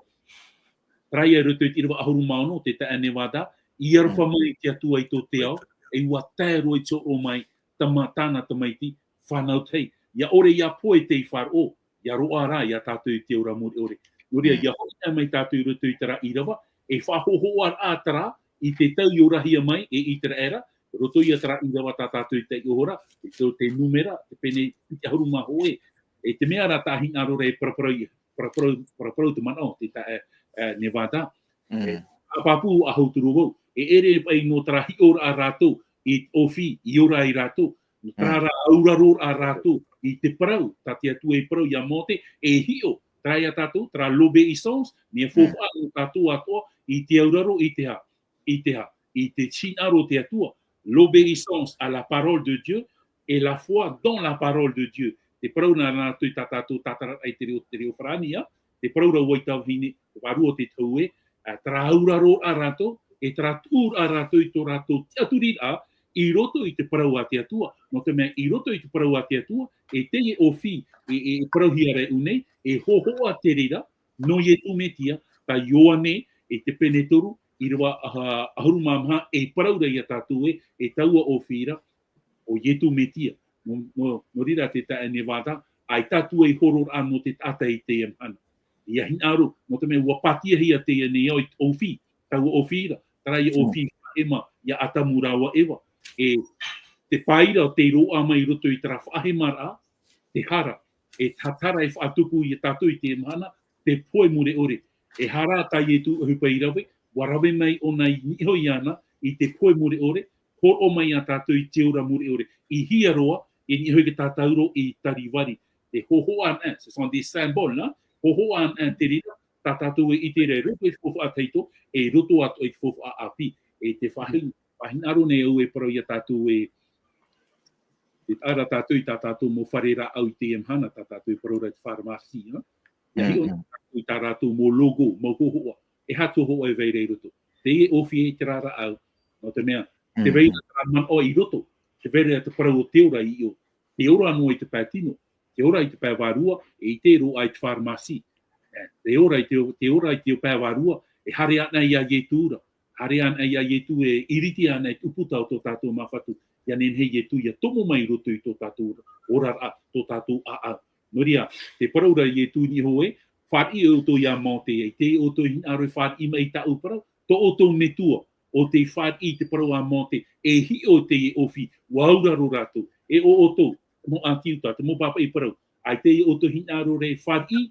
terā ia i roto i te ʻīrava ʻahuru mā ono, te taeaʻe Nevada, i aroha mai te Atua i tō te ao, e ua tae roa i te hōroʻa mai, tama, tāna tamaiti, fānau tahi, ia ʻore ia pohe tei faʻaroʻo, ia roaʻa rā, ia tātou i te ora mure ʻore. Nō reira, ia hoʻi mai tātou i roto i terā ʻīrava, e faʻahōhoʻaraʻa terā, i te tau i orahia mai, e Iteraera, roto ia terā ʻīrava tā tātou i taiʻo ra, te, te Numera, te pene piti ʻahuru mā hōʻē, e te mea rā tā hinaʻaro ra e paraparau, paraparau, paraparau te manaʻo, te taeaʻe, e, Nevada. E, ʻa pāpū, ʻa hauturu vau, e ʻere paʻi nō terā hiʻoraʻa rātou, i ʻōfī, i ora ai rātou, nō terā rā auraroraʻa rātou, i te parau, tā te Atua i parau iā Mōte, e hiʻo, terā ia tātou, terā l'obéissance, mea faufaʻa nō tātou atoʻa, i te auraro, i te hā, i te hā, i te hinaʻaro o te Atua, l'obéissance à la parole de Dieu, et la foi dans la parole de Dieu. Te parau nā rātou i tā tātou tātararaʻa i te reo, te reo Farāni, ā, te parau ra ʻo Waitavahine, te vārua o te tau ē, ā, terā auraroraʻa rātou, e terā tuʻuraʻa rātou i tō rātou tiʻaturiraʻa, i roto i te parau a te Atua, nō te mea i roto i te parau a te Atua, e teie ʻōfī, e, e parauhia ra e ʻū nei, e hōhoʻa te reira, nō Ietu Metia, tā Ioane, i te pene toru, ʻīrava, ā, ʻahuru mā maha, e parau ra ia tātou ē, e taua ʻōfī ra, ʻo Ietu Metia. Nō, nō, nō reira te taeaʻe Nevada, ʻaita atu ai hōroʻaraʻa nō te taʻata i teie mahana. ʻIa hinaʻaro, nō te mea ua pātiahia teie nei ao i te ʻōfī, taua ʻōfī ra, terā ia ʻōfī faʻahema, ia Atamu rāua Eva. E te pae ra tei roaʻa mai i roto i terā faʻahemaraʻa, te hara, e tātara e faʻatupu ia tātou i teie mahana, te pohe mure ʻore. E hara tā Ietu ʻohipa i rave, ua rave mai ʻōna i niʻa iho iāna, i te pohe mure ʻore, hōroʻa mai ia tātou i te ora mure ʻore. I hea roa, i niʻa iho i te tātauro i Tarivari. Te hōhoʻa anaʻe, ce sont des symboles, ā, hōhoʻa anaʻe te reira, tā tātou e ʻite ra i roto i te faufaʻa tahito, e i roto atoʻa i te faufaʻa ʻāpī, e te faʻahi-, faʻahinaʻaro nei au e parau ia tātou e, e taʻa ra tātou i tā tātou mau fare rāʻau i teie mahana, tā tātou e parau ra te pharmacie, ā. ʻIa hiʻo tātou i tā rātou mau logo, mau hōhoʻa, e aha te hōhoʻa e vai ra i roto. Teie ʻōfī e terā rāʻau, nō te mea, te vai ra terā manaʻo i roto, te vai ra te parau o te ora i ʻō, te ora noa i te pae tino, te ora i te pae vārua, e ʻite roa i te pharmacie. E, te ora i te, te ora i te pae vārua, e haere anaʻe ia Ietu ra. Haere anaʻe ia Ietu e iriti anaʻe i te ʻūputa o tō tātou Māfatu. ʻIa nehenehe Ietu ʻia tomo mai i roto i tō tātou oraraʻa, tō tātou ʻāʻau. Nō reira, te parau ra Ietu i niʻa iho ē, fāriʻi ʻoutou ia Mōte, e ʻite ʻoutou e hinaʻaro e fāriʻi mai i tāʻu parau, tō ʻoutou Metua, ʻo tei fāriʻi i te parau a Mōte, e hiʻo i teie ʻōfī, ʻua auraro rātou, e ʻo ʻoutou, te mau ʻāti Iuta, te mau pāpaʻi parau, ʻaita ʻoutou e hinaʻaro ra e fāriʻi,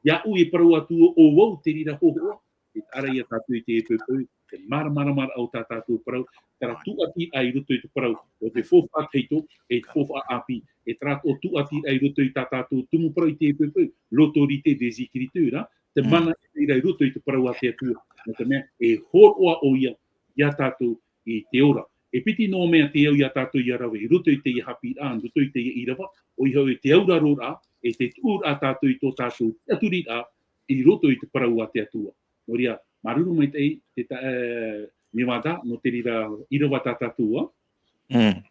iāʻu e parau atu ʻo vau te reira hōhoʻa, e taʻa ra ia tātou i teie poʻipoʻi, te māramaramaraʻa o tā tātou parau, terā tūʻatiraʻa i roto i te parau, ʻo te faufaʻa tahito, e te faufaʻa ʻāpī, e terā tūʻatiraʻa i roto i tā tātou tumu parau i teie poʻipoʻi, l'autorité des Écritures, ā, te mana i reira i roto i te parau a te Atua, nō te mea, e hōroʻa ʻoia, ia tātou i te ora. E piti noa mea te au ia tātou ʻia rave, i roto i teie haʻapiʻiraʻa, i roto i teie ʻīrava, ʻoia hoʻi te auraroraʻa, e te tuʻuraʻa tātou i tō tātou tiʻaturiraʻa, i roto i te parau a te Atua. Nō reira, māuruuru maitaʻi, te ta-, e, Nevada, nō te reira ʻīrava tā tātou, ā? Mm.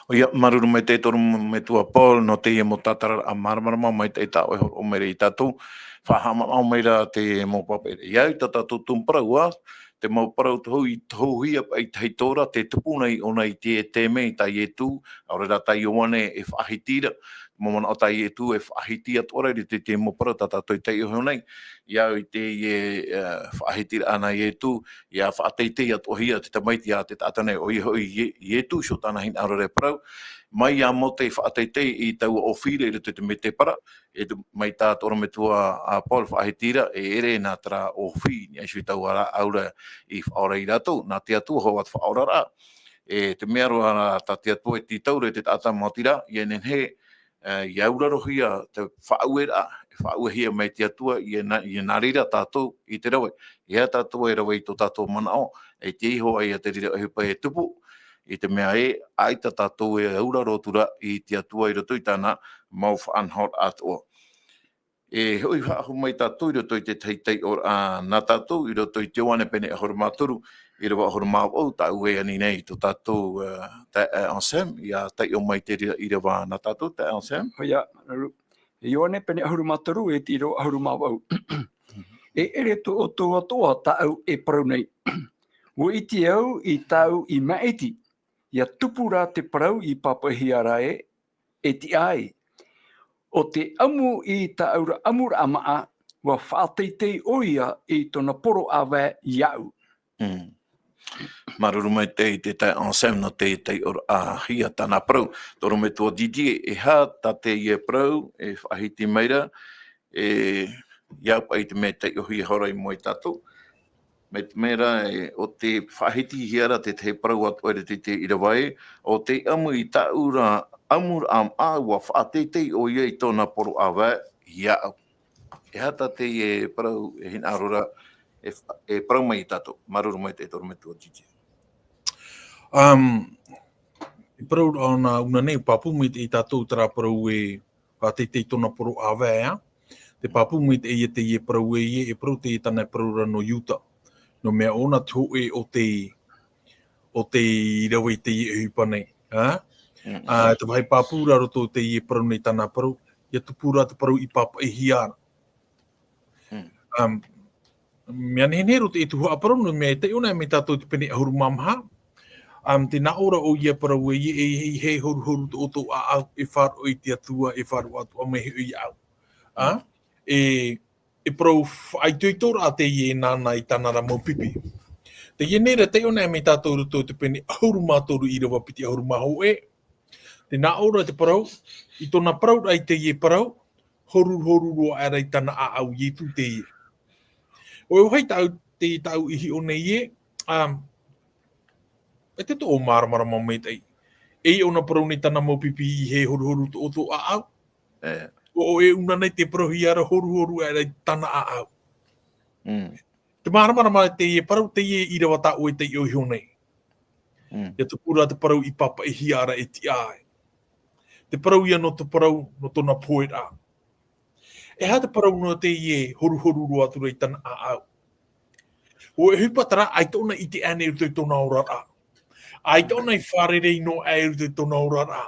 ʻOia, māuruuru maitaʻi tō ʻoe metua Paul, nō teie mau tātararaʻa māramarama maitaʻi tā ʻoe e hōroʻa mai ra ia tātou. Faʻahaʻamanaʻo mai ra te mau pāpaʻi. ʻIa au i tā tātou tumu parau, ā, te mau parau tohu i tohuhia paʻi tahito ra, tē tupu nei ʻōna i te taime tā Ietu, ʻaore rā tā Ioane e faʻahiti ra, mau manaʻo tā Ietu e faʻahiti atu ʻoia i te, te mau parau tā tātou i taiʻo nei. Ia au i te, e, e, faʻahiti ana Ietu, ia faʻateitei atu hia te tamaiti a te taʻata nei, ʻoia hoʻi Ie-, Ietu, so tāna hinaʻaro e parau. Mai ia Mōte faʻateitei i taua ʻōfī i roto i te mētēpara, e te, mai tā te ʻorometua a Paul faʻahiti ra, e ʻere nā terā ʻōfī, i niʻa iho i taua rāʻau ra i faʻaora ia rātou, nā te Atua hoʻi te faʻaoraraʻa. E te mea roa rā tā te Atua e tītau ra i te taʻata maoti ra, ia nehenehe, e, ia aurarohia te faʻaueraʻa, e faʻauehia mai te Atua, ia nā, ia nā reira tātou i te rave. E aha tātou e rave i tō tātou manaʻo, e te iho ai a te reira ʻohipa e tupu, i te mea ē, ʻaita tātou e auraro atu ra i te Atua i roto i tāna mau faʻanahoraʻa atoʻa. E hoʻi faʻahou mai tātou i roto i te tahi taiʻoraʻa nā tātou, i roto i te Ioane pene ʻahuru mā toru, ʻīrava ʻahuru mā vaʻu, tāʻu e ani nei tō tātou, e, taeaʻe Anselme, ia taiʻo mai te reira ʻīrava nā tātou, taeaʻe Anselme. ʻOia, māuruuru. Ioane pene ʻahuru mā toru, e te ʻīrava ʻahuru mā vaʻu. E ʻere tō ʻoutou atoʻa tāʻu e parau nei. ʻUa ʻite au i tāʻu i māʻiti, ia tupu rā te parau i pāpaʻihia ra ē, e tiʻa ai. ʻO te ʻamu i tāʻu ra ʻamuraʻa māʻa, ʻua faʻateitei ʻoia i tōna poro ʻāvae iāʻu. Mm. Māuruuru maitaʻi te taeaʻe Anselme nō te taiʻoraʻahia tāna parau. Te ʻorometua Didier, e aha tā teie parau e faʻahiti mai ra, e, ia au paʻi te mea e taiʻohia hoʻi ra i mua ia tātou. Mai te mea ra, e, ʻo tē faʻahitihia ra te tahi parau atoʻa i roto i te ʻīrava ē, ʻo te ʻamu i tāʻu ra ʻamuraʻa māʻa, ʻua faʻateitei ʻoia i tōna poro ʻāvae iāʻu. E aha tā teie parau e hinaʻaro ra, e, e parau mai ia tātou. Māuruuru maitaʻi te ʻorometua Didier. Um, e parau ra ʻōna, ʻōna nei, pāpū maitaʻi ia tātou terā parau e faʻateitei tōna poro ʻāvae, ā. Te pāpū maitaʻi ia teie parau ē, e parau teie tāna e parau ra nō Iuta. Nō te mea ʻōna te hōʻē o te, o tei rave i teie ʻohipa nei, ā? Mm. Ā, te vāhi pāpū ra roto i teie parau nei tāna parau, ia tupu ra te parau i pāpaʻihia ra. Mm. Um, mea nehenehe roto i te tuhaʻa parau, nō te mea e taiʻo na mai tātou te pene ʻahuru mā maha. Um, tē nā ʻō ra ʻoia parau ē, e, e, e hē horuhoru tō ʻoutou ʻāʻau, e faʻaroʻo i te Atua, e faʻaroʻo atoʻa mai hoʻi iāʻu. Ā? Mm. E, e parau faʻaitoitoraʻa teie nāna i tāna ra mau pipi. Teie nei rā, taiʻo na mai tātou i roto i te pene ʻahuru mā toru, ʻīrava piti ʻahuru mā hōʻē. Tē nā ʻō ra te parau, i tōna parau ra i teie parau, horuhoru roa aʻera i tāna ʻāʻau Ietu teie. ʻOia hoʻi tāʻu, te, tāʻu i hiʻo nei ē, um, e te toʻo māramarama maitaʻi. E ʻōna parau nei tāna mau pipi, e hē horuhoru tō ʻoutou ʻāʻau. E. ʻO, ʻo e ʻūnana i te parauhia ra horuhoru aʻera i tāna ʻāʻau. Mm. Te māramarama teie parau, teie ʻīrava tā ʻoe e taiʻo iho nei. Mm. Ia tupu ra te parau i pāpaʻihia ra e tiʻa ai. Te parau ia nō te parau, nō tōna poheraʻa. E aha te parau nō teie horuhoru roa atu ra i tāna ʻāʻau? ʻO e ʻohipa terā, ʻaita ʻōna i ʻite ānei i roto i tōna oraraʻa? ʻAita ʻōna i fārerei noa aʻe i roto i tōna oraraʻa?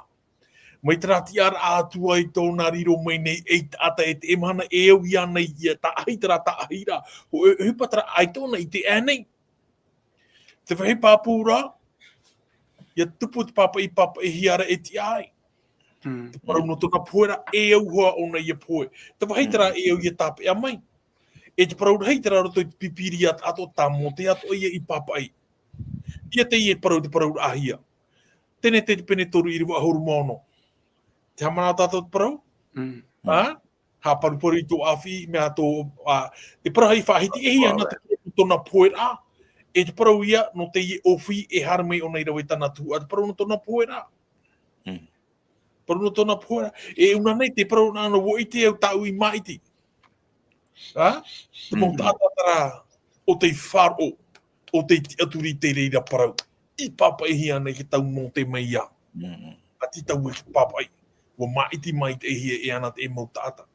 Mai terā tiʻaraʻa atoʻa i tōna riro mai nei ei taʻata e teie mahana, e au iāna ia tāʻahi terā tāʻahiraʻa. ʻO e ʻohipa terā, ʻaita ʻōna i ʻite ānei? Te vāhi pāpū rā, ia tupu te pāpaʻi, pāpaʻihia ra e tiʻa ai. Mm. Te parau nō tōna poheraʻa, e au hoʻi ʻōna ia pohe. Te vāhi terā, mm, e au ia tāpeʻa mai. E te parau rahi terā roto i te Pīpīria atoʻa, tā Mōte atoʻa ia i pāpaʻi. Ia teie parau, te parauraʻahia. Tenetere pene toru, ʻīrava ʻahuru mā ono. Tē haʻamanaʻo tātou te parau? Mm. Ā? Haʻaparuparu i tō ʻāfiʻi, mea tō, ā, te parau i faʻahiti, e hia ana te parau nō tōna poheraʻa, e te parau ia nō teie ʻōfī e haere mai ʻōna i rave i tāna tuhaʻa, te parau nō tōna poheraʻa. Mm. Parau nō tōna poheraʻa. E ʻūnana i te parau nā, nō ʻua ʻite au tāʻu i māʻiti. Ā? Te mau, mm, taʻata terā, ʻo tei faʻaroʻo, ʻo tei tiʻaturi i te reira parau. I pāpaʻihia ana i te tau nō te mea. Mm. ʻA tītau i te pāpaʻi. ʻUa māʻiti maitaʻihia e ana te mau taʻata.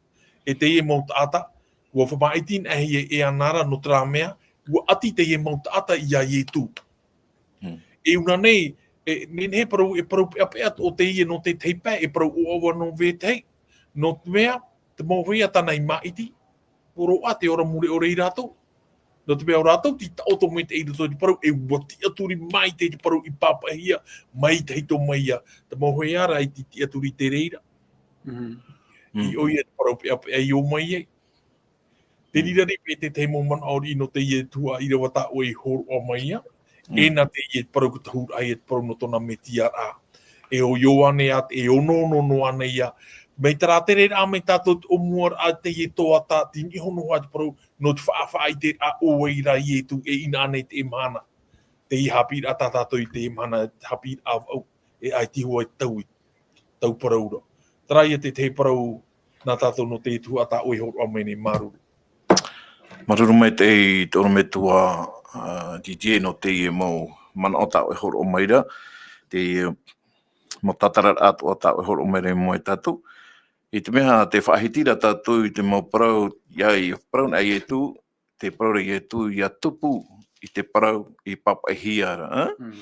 E teie mau taʻata, ʻua faʻamaʻiti noa hia e ana ra nō terā mea, ʻua ʻati teie mau taʻata ia Ietu. Mm. E ʻūnana nei, e, nehenehe parau, e parau peʻapeʻa atoʻa teie nō te tahi pae, e parau ʻoaʻoa nō vetahi. Nō te mea, te mau hōʻē tāna i māʻiti, ʻua roaʻa te ora mure ʻore ia rātou. Nō te mea ʻo rātou tei taʻoto maitaʻi i roto i te parau, e ʻua tiʻaturi maitaʻi i te parau i pāpaʻihia mai tahito mai ia. Te mau hōʻē ra i te tiʻaturi i te reira. Mm. I ʻō ia te parau peʻapeʻa i ō mai ai. Te riro riʻi paʻi te tahi mau manaʻo riʻi nō teie tuhaʻa ʻīrava tā ʻoe i hōroʻa mai ia. E nā teie parau ka tahuraʻa ia te parau nō tōna Mesia raʻa. E ʻo Ioane ā, e ono ono noa nei ia. Mai te rātere raʻa mai tātou te ʻōmuaraʻa teie toa tā, tei niʻa iho noa te parau nō te faʻaʻite raʻa ʻo vai rā Ietu e ʻinaʻi nei te mahana. Teie haʻapiʻiraʻa tā tātou i te mahana, haʻapiʻiraʻa vau, e ʻaita hoʻi tau i tau parau ra. Terā ia te tahi parau nā tātou nō te tuhaʻa tā ʻoe i hōroʻa mai nei, māuruuru. Māuruuru maitaʻi te ʻorometua, ā, Didier nō teie mau manaʻo tā ʻoe i hōroʻa mai ra, te mau tātararaʻa atoʻa tā ʻoe i hōroʻa mai ra i mua ia tātou. I te mea te faʻahiti ra tātou i te mau parau, ia i parau nei Ietu, te parau ra Ietu, ia tupu i te parau i pāpaʻihia ra, ā?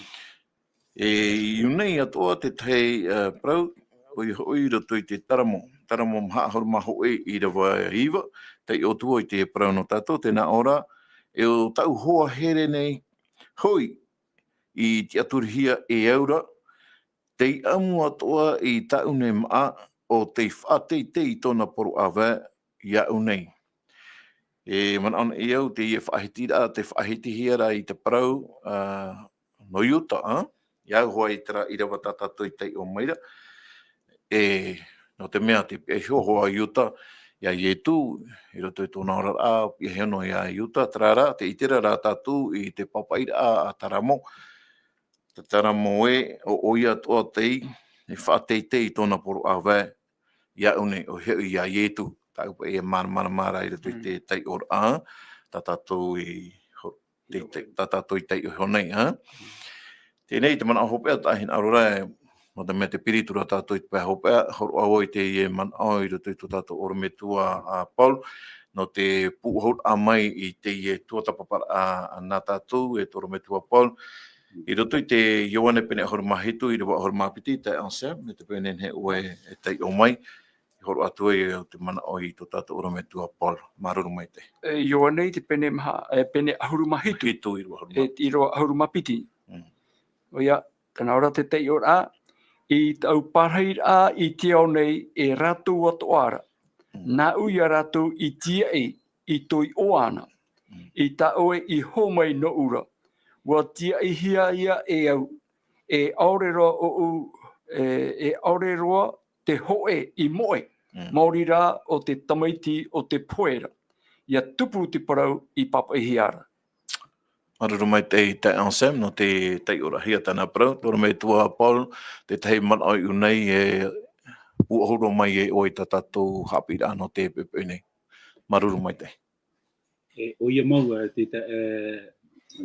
E, i ʻō nei atoʻa te tahi, ā, parau, ʻoia hoʻi i roto i te Taramo, Taramo maha ʻahuru mā hōʻē ʻīrava iva, taiʻo atu i te parau nō tātou, tē nā ʻō ra, e ʻo tāʻu hoa here nei, hoʻi, i tiʻaturihia e au ra, tei ʻamu atoʻa i tāʻu nei māʻa, ʻo tei faʻateitei i tōna poro ʻāvae, iāʻu nei. E manaʻo nei au, teie faʻahitiraʻa, te faʻahitihia ra i te parau, ā, nō Iuta, ā? Ia au hoʻi terā ʻīrava tā tātou i taiʻo mai ra. E, nō te mea te pihaʻi iho hoʻi a Iuta, ia Ietu, i roto i tōna oraraʻa, pihaʻi iho noa ia Iuta, terā rā, tē ʻite ra rā tātou i te pāpaʻiraʻa a Taramo, te Taramo ē, ʻo, ʻoia atoʻa tei, e faʻateitei i tōna poro ʻāvae, iāʻu nei, ʻoia hoʻi ia Ietu, tāʻu paʻi e māramarama ra i roto i te taiʻoraʻa, tā tātou i ho-, te, te, tā tātou i taiʻo iho nei, ā? Teie nei te manaʻo hopeʻa tā hinaʻaro ra, e, nō te mea te piritu ra tātou i te pae hopeʻa, hōroʻa vau i teie manaʻo i roto i tō tātou ʻorometua a Paul, nō te pūʻohuraʻa mai i teie tuatāpaparaʻa nā tātou e tō ʻorometua Paul, i roto i te Ioane pene ʻahuru mā hitu, ʻīrava ʻahuru mā piti, taeaʻe Anselme, mai te peu nei ʻoe e taiʻo mai, i hōroʻa atu ai te manaʻo i tō tātou ʻorometua Paul. Māuruuru maitaʻi. E, Ioane i te pene maha, e, pene ʻahuru mā hitu. Hitu, ʻīrava ʻahuru mā piti. E, ʻīrava ʻahuru mā piti. Mm. ʻOia, tē nā ʻō ra te taiʻoraʻa, i tāʻu pārahiraʻa i te ao nei e rātou atoʻa ra. Mm. Nāʻu ia rātou i tīaʻi, i toe ʻoaʻoa ana. Mm. I tā ʻoe i hō mai nōʻu ra. Ua tīaʻihia ia e au, e ʻaore roa ʻoʻu, e, e ʻaore roa te hōʻē i moʻe, mm, maori rā ʻo te tamaiti o te pohe ra. Ia tupu te parau i pāpaʻihia ra. Māuruuru maitaʻi taeaʻe Anselme, nō te taiʻorahia tāna parau, tō ʻorometua Paul, te tahi manaʻo i ʻō nei e pūʻohu roa mai e ʻoe i tā tātou haʻapiʻiraʻa nō te poʻipoʻi nei. Māuruuru maitaʻi. E, ʻoia mau, e, te ta-, e,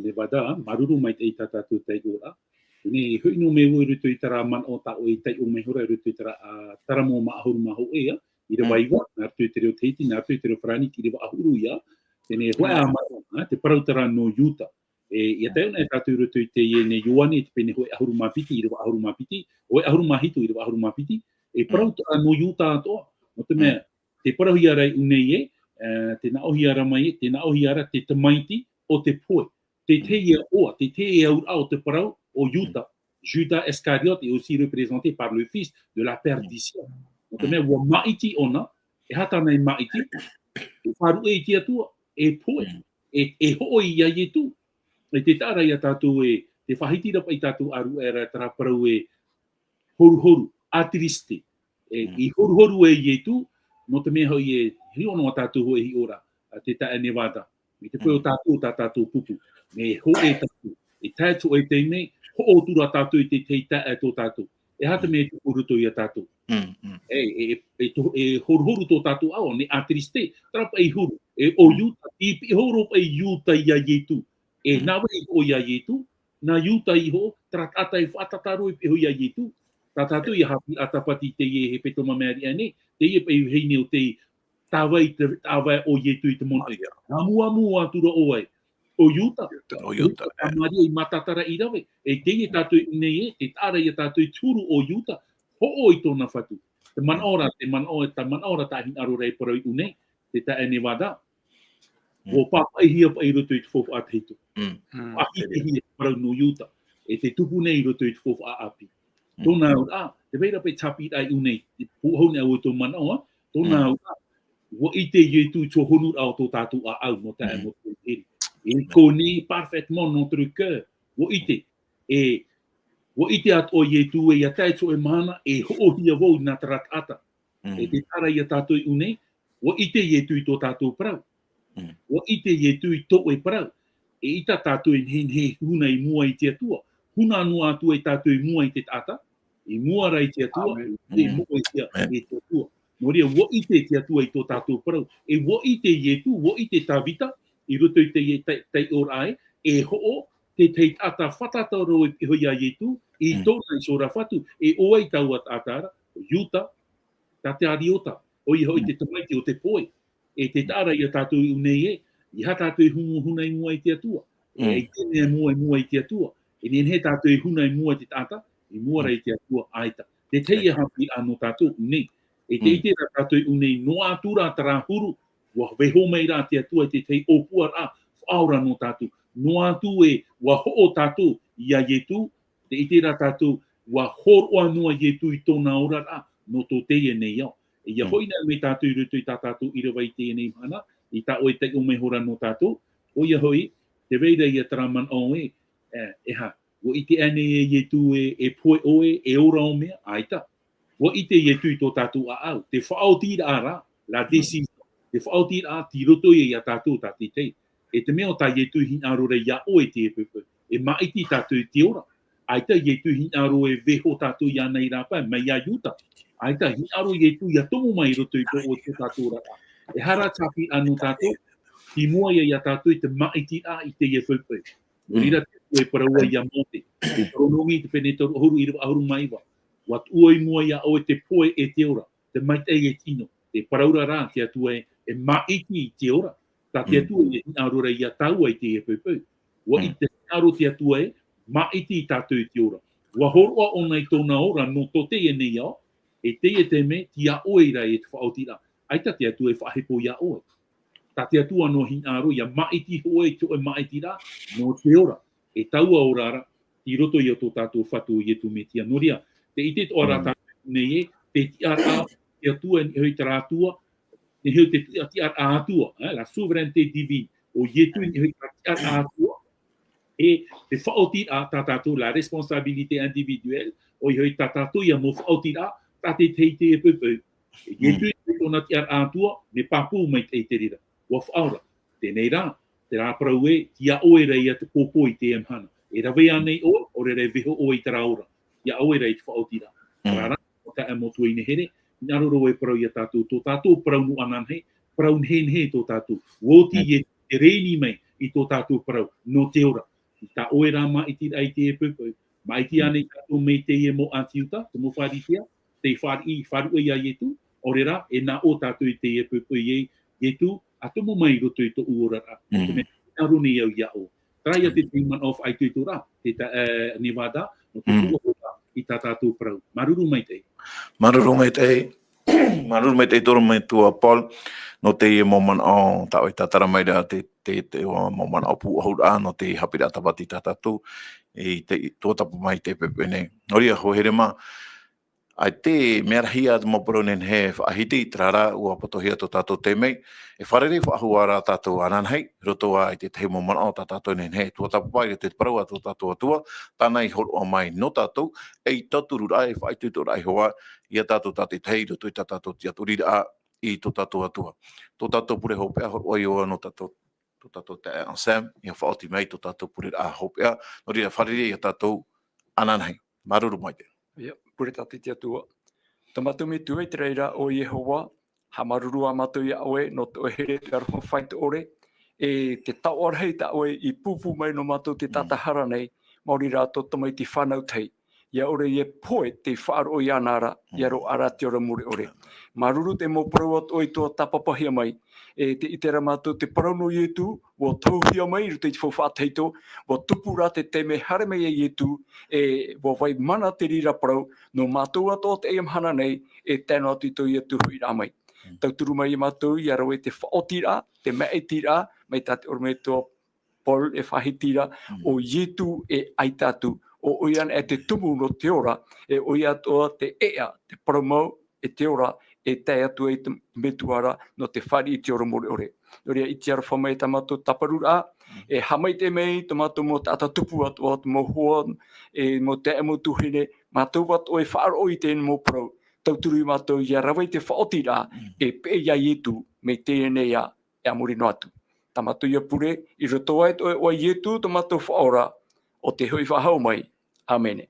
Nevada, māuruuru maitaʻi i tā tātou taiʻoraʻa. Teie nei, e hoʻi noa mai vau i roto i terā manaʻo tā ʻoe i taiʻo mai iho ra i roto i terā, ā, Taramo maha ʻahuru mā hōʻē, ā, ʻīrava iva, nā roto i te reo Tahiti, nā roto i te reo Farāni, ʻīrava ʻahuru ia. Teie nei, hoʻi ā manaʻo, ā, te parau terā nō Iuta. E, ia taiʻo na tātou i roto i teie nei Ioane, te pene hōʻē ʻahuru mā piti, ʻīrava ʻahuru mā piti, hōʻē ʻahuru mā hitu, ʻīrava ʻahuru mā piti, e parau terā nō Iuta atoʻa. Nō te mea, te parauhia ra i ʻō nei ē, e, tē nā ʻōhia ra mai, tē nā ʻōhia ra te tamaiti o te pohe. Te tahi ia ʻoa, te tahi ia auraʻa o te parau o Iuta. Judas Iscariote est aussi représenté par le fils de la perdition. Nō te mea, ua māʻiti ʻōna, e aha tāna e māʻiti, e faʻaruʻe i te Atua, e pohe, e, e hoʻo ia Ietu. E te taʻa ra ia tātou e, te faʻahiti ra paʻi tātou ʻāruʻe ra terā parau e, horuhoru, attristé. E, i horuhoru e Ietu, nō te mea hoʻi e, hiʻo noa tātou hoʻi e hiʻo ra, a te taeaʻe Nevada. Mai te peu o tātou, tā tātou pupu. Mea hōʻē tātou. E tae atu i teie nei, hoʻo atu ra tātou i te, te taeaʻe tō tātou. E aha te mea e tupu i roto ia tātou? E, e, e, e to-, e horuhoru tō tātou ao, ne attristé, terā paʻi huru. E ʻo Iuta, i pihaʻi iho ra paʻi Iuta ia Ietu. E nā vai i hoʻo ia Ietu, nā Iuta iho, terā taʻata e faʻatataro i pihaʻi iho ia Ietu. Tā tātou ia haʻapiʻiraʻa tāpati i teie hepetoma Maria nei, teie paʻi vahine o te tāvai, te tāvai o Ietu i te mono. Ia. Nā mua, mua atu ra ʻoe. ʻO Iuta. ʻO Iuta, e. Maria i mātātara i rave. E teie tātou i ʻō nei ē, te taʻa ra ia tātou i te huru o Iuta. Hoʻo i tōna fatu. Te manaʻo ra, te manaʻo, te manaʻo ra tā hinaʻaro ra e parau i ʻō nei, te taeaʻe Nevada. Ua pāpaʻihia paʻi i roto i te faufaʻa tahito. Faʻahitihia te parau nō Iuta. E te tupu nei i roto i te faufaʻa ʻāpī. Tōna auraʻa, te vai ra paʻi te haʻapiʻiraʻa i ʻō nei, i pūʻohu nei au i tō manaʻo, ā, tōna auraʻa, ʻua ʻite Ietu i tō honu ra o tō tātou ʻāʻau, nō taeaʻe, nō te reira. E connaît parfaitement notre cœur, ʻua ʻite, e, ʻua ʻite atoʻa Ietu e ʻia tae i te hōʻē mahana, e hoʻohia vau nā terā taʻata. E te taʻa ra ia tātou i ʻō nei, ʻua ʻite Ietu i tō tātou parau. ʻUa ʻite Ietu i tō ʻoe parau. E ʻaita tātou e nehenehe e huna i mua i te Atua. Huna noa atu ai tātou i mua i te taʻata, i mua ra i te Atua, i mua i te, i te Atua. Nō reira, ʻua ʻite te Atua i tō tātou parau. E ʻua ʻite Ietu, ʻua ʻite Tavita, i roto i te, te, taiʻoraʻa ē, e hoʻo, te, te taʻata fātata roa e piha iā Ietu, i tōna iho ra fatu, e ʻo vai taua taʻata ra, ʻo Iuta, Takariota, ʻoia hoʻi te tamaiti o te poe. E te taʻa ra ia tātou i ʻō nei ē, ʻeiaha tātou e huna, huna i mua i te Atua. E ʻaita e mea i mua, i mua i te Atua. E nehenehe tātou e huna i mua i te taʻata, i mua ra i te Atua, ʻaita. Te tahi e haʻapiʻiraʻa nō tātou i ʻō nei. E te ʻite ra tātou i ʻō nei, noa atu ra terā huru, ʻua vaiiho mai ra te Atua i te tahi ʻōpuaraʻa, faʻaora nō tātou. Noa atu ē, ʻua hoʻo tātou iā Ietu, te ʻite ra tātou, ʻua hōroʻa noa Ietu i tōna oraraʻa, nō tō teie nei ao. E ʻia hoʻi na mai tātou i roto i tā tātou ʻīrava i teie nei mahana, i tā ʻoe taiʻo mai iho ra nō tātou, ʻoia hoʻi, te vai ra ia terā manaʻo ē, e, e aha, ʻua ʻite aʻe nei e Ietu ē, e pohe ʻoe, e ora ʻo mea, ʻaita. ʻUa ʻite Ietu i tō tātou ʻāʻau, te faʻaotiraʻa ra, la décision, te faʻaotiraʻa tei roto ia iā tātou tātaʻitahi. E te mea ʻo tā Ietu i hinaʻaro ra iā ʻoe i teie poʻipoʻi, e maʻiti tātou i te ora. ʻAita Ietu i hinaʻaro e vaiiho tātou iāna i rāpae, mai iā Iuta. ʻAita hinaʻaro Ietu ʻia tomo mai i roto i tō ʻoe, tō tātou oraraʻa. E aha rā te haʻapiʻiraʻa nō tātou, tei mua ia iā tātou i te maʻitiraʻa i teie poʻipoʻi. Nō reira te, e parau ai iā Mōte. Teuteronome, te pene toru ʻahuru, ʻīrava ʻahuru mā iva. ʻUa tuʻu i mua iā ʻoe te pohe e te ora, te maitaʻi e te ʻino. E parau ra rā te Atua ē, e maʻiti i te ora. Tā te Atua e hinaʻaro ra iā tāua i teie poʻipoʻi. ʻUa ʻite, hinaʻaro te Atua ē, maʻiti ia tātou i te ora. ʻUa hōroʻa ʻōna i tōna ora nō tō teie nei ao, e teie te mea, tei iā ʻoe ra e te faʻaotiraʻa. ʻAita te Atua e faʻahepo iā ʻoe. Tā te Atua noa hinaʻaro ʻia maʻiti iho ʻoe i tō ʻoe maʻitiraʻa, nō te ora. E taua ora ra, tei roto ia tō tātou Fatu ʻo Ietu Metia. Nō reira, te ʻite atoʻa ra tātou nei ē, te tiʻaraʻa, te Atua e niʻa iho i terā Atua, e niʻa iho i te tiʻa-, tiʻaraʻa Atua, eh, la souveraineté divine. ʻO Ietu e niʻa iho i terā tiʻaraʻa Atua. E te faʻaotiraʻa tā tātou, la responsabilité individuelle, ʻoia hoʻi tā tātou ia mau faʻaotiraʻa, tā te, te, te poʻipoʻi. Ietu i tōna tiʻaraʻa Atua, mea pāpū maitaʻi te reira. ʻUa faʻaora. Teie rā, terā parau ē, tei iā ʻoe ra ia te pōpō i teie mahana. E rave ānei ʻoe, ʻaore rā e vaiiho ʻoe i terā ora. Tei iā ʻoe ra i te faʻaotiraʻa. Terā rā, ʻo taeaʻe Motuaʻinehere, hinaʻaro roa e parau iā tātou, tō tātou parau nō ananahi, parau nehenehe tō tātou. ʻUa oti e te rēni mai i tō tātou parau, nō te ora. I tā ʻoe rā maʻitiraʻa i teie poʻipoʻi. Maʻiti ānei tātou mai teie mau ʻĀti Iuta, te mau Pharisea, tei fāriʻi, faʻaruʻe iā Ietu, ʻaore rā, e nā ʻō tātou i teie poʻipoʻi ē, Ietu, ʻa tomo mai i roto i tōʻu oraraʻa. Te mea, hinaʻaro nei au iā ʻoe. Terā ia te tahi manaʻo faʻaitoitoraʻa, te ta-, eh, Nevada, nō te pūʻohu ra i tā tātou parau. Māuruuru maitaʻi. Māuruuru maitaʻi. Māuruuru maitaʻi te ʻorometua Paul, nō teie mau manaʻo, tā ʻoe e tātara mai ra te, te, te mau manaʻo pūʻohuraʻa, nō te haʻapiʻiraʻa tāpati tā tātou, i te, i tuatāpapa mai i teie poʻipoʻi nei. Nō reira, hoa here mā, ʻaita e mea rahi ā te mau parau nehenehe e faʻahiti, terā rā, ʻua patohia tō tātou taime, e fārerei faʻahou ā rā tātou ananahi, roto ā i te tahi mau manaʻo tā tātou e nehenehe e tuatāpapa i roto i te parau a tō tātou Atua, tāna i hōroʻa mai nō tātou, ei tauturu ra, ei faʻaitoitoraʻa iho ā, iā tātou tātaʻitahi, i roto i tā tātou tiʻaturiraʻa i tō tātou Atua. Tō tātou pure hopeʻa, hōroʻa iho ā nō tātou, tō tātou taeaʻe Sam, ʻia faʻaoti mai tō tātou pureraʻa hopeʻa, nō reira fārerei iā tātou ananahi. Māuruuru maitaʻi. ʻIa, pure tātou i te Atua. Tā mātou Metua i te raʻi ra ʻo Iehova, haʻamāuruuru ā mātou iā ʻoe, nō tō ʻoe here, te aroha faito ʻore, e te taoʻa rahi tā ʻoe i pūpū mai nō mātou te tātahara nei, maori rā tō tamaiti fānau tahi. ʻIa ʻore e pohe tei faʻaroʻo iāna ra, ʻia roaʻa rā te ora mure ʻore. Māuruuru te mau parau a tō ʻoe i tuatāpapahia mai, e te ʻite ra mātou te parau nō Ietu, ʻua tohuhia mai i roto i te faufaʻa tahito, ʻua tupu rā te taime haere mai ai Ietu, e ʻua vai mana te reira parau, nō mātou atoʻa teie mahana nei, e tae noa atu i tō Ietu huiraʻa mai. Tauturu mai iā mātou, ʻia rave te faʻaotiraʻa, te maʻitiraʻa, mai tā te ʻorometua Paul e faʻahiti ra, ʻo Ietu e ʻaita atu, ʻo ʻoia anaʻe te tumu nō te ora, e ʻoia atoʻa te ʻēʻa, te parau mau, e te ora, e tae atu ai te metua ra nō te fāriʻi i te ora mure ʻore. Nō reira, i te aroha mai tā mātou tāparuraʻa, e haʻamaitaʻi mai tō mātou mau taʻata tupu atoʻa, tō mau hoa, e mau taeaʻe, mau tuahine, mātou atoʻa e faʻaroʻo i teie mau parau, tauturu ia mātou ʻia rave i te faʻaotiraʻa, e peʻe ia Ietu, mai teie nei ā, e a muri noa atu. Tā mātou ia pure, i roto aʻe atoʻa iā Ietu tō mātou Faʻaora, ʻo tē hoʻi faʻahou mai. ʻĀmene.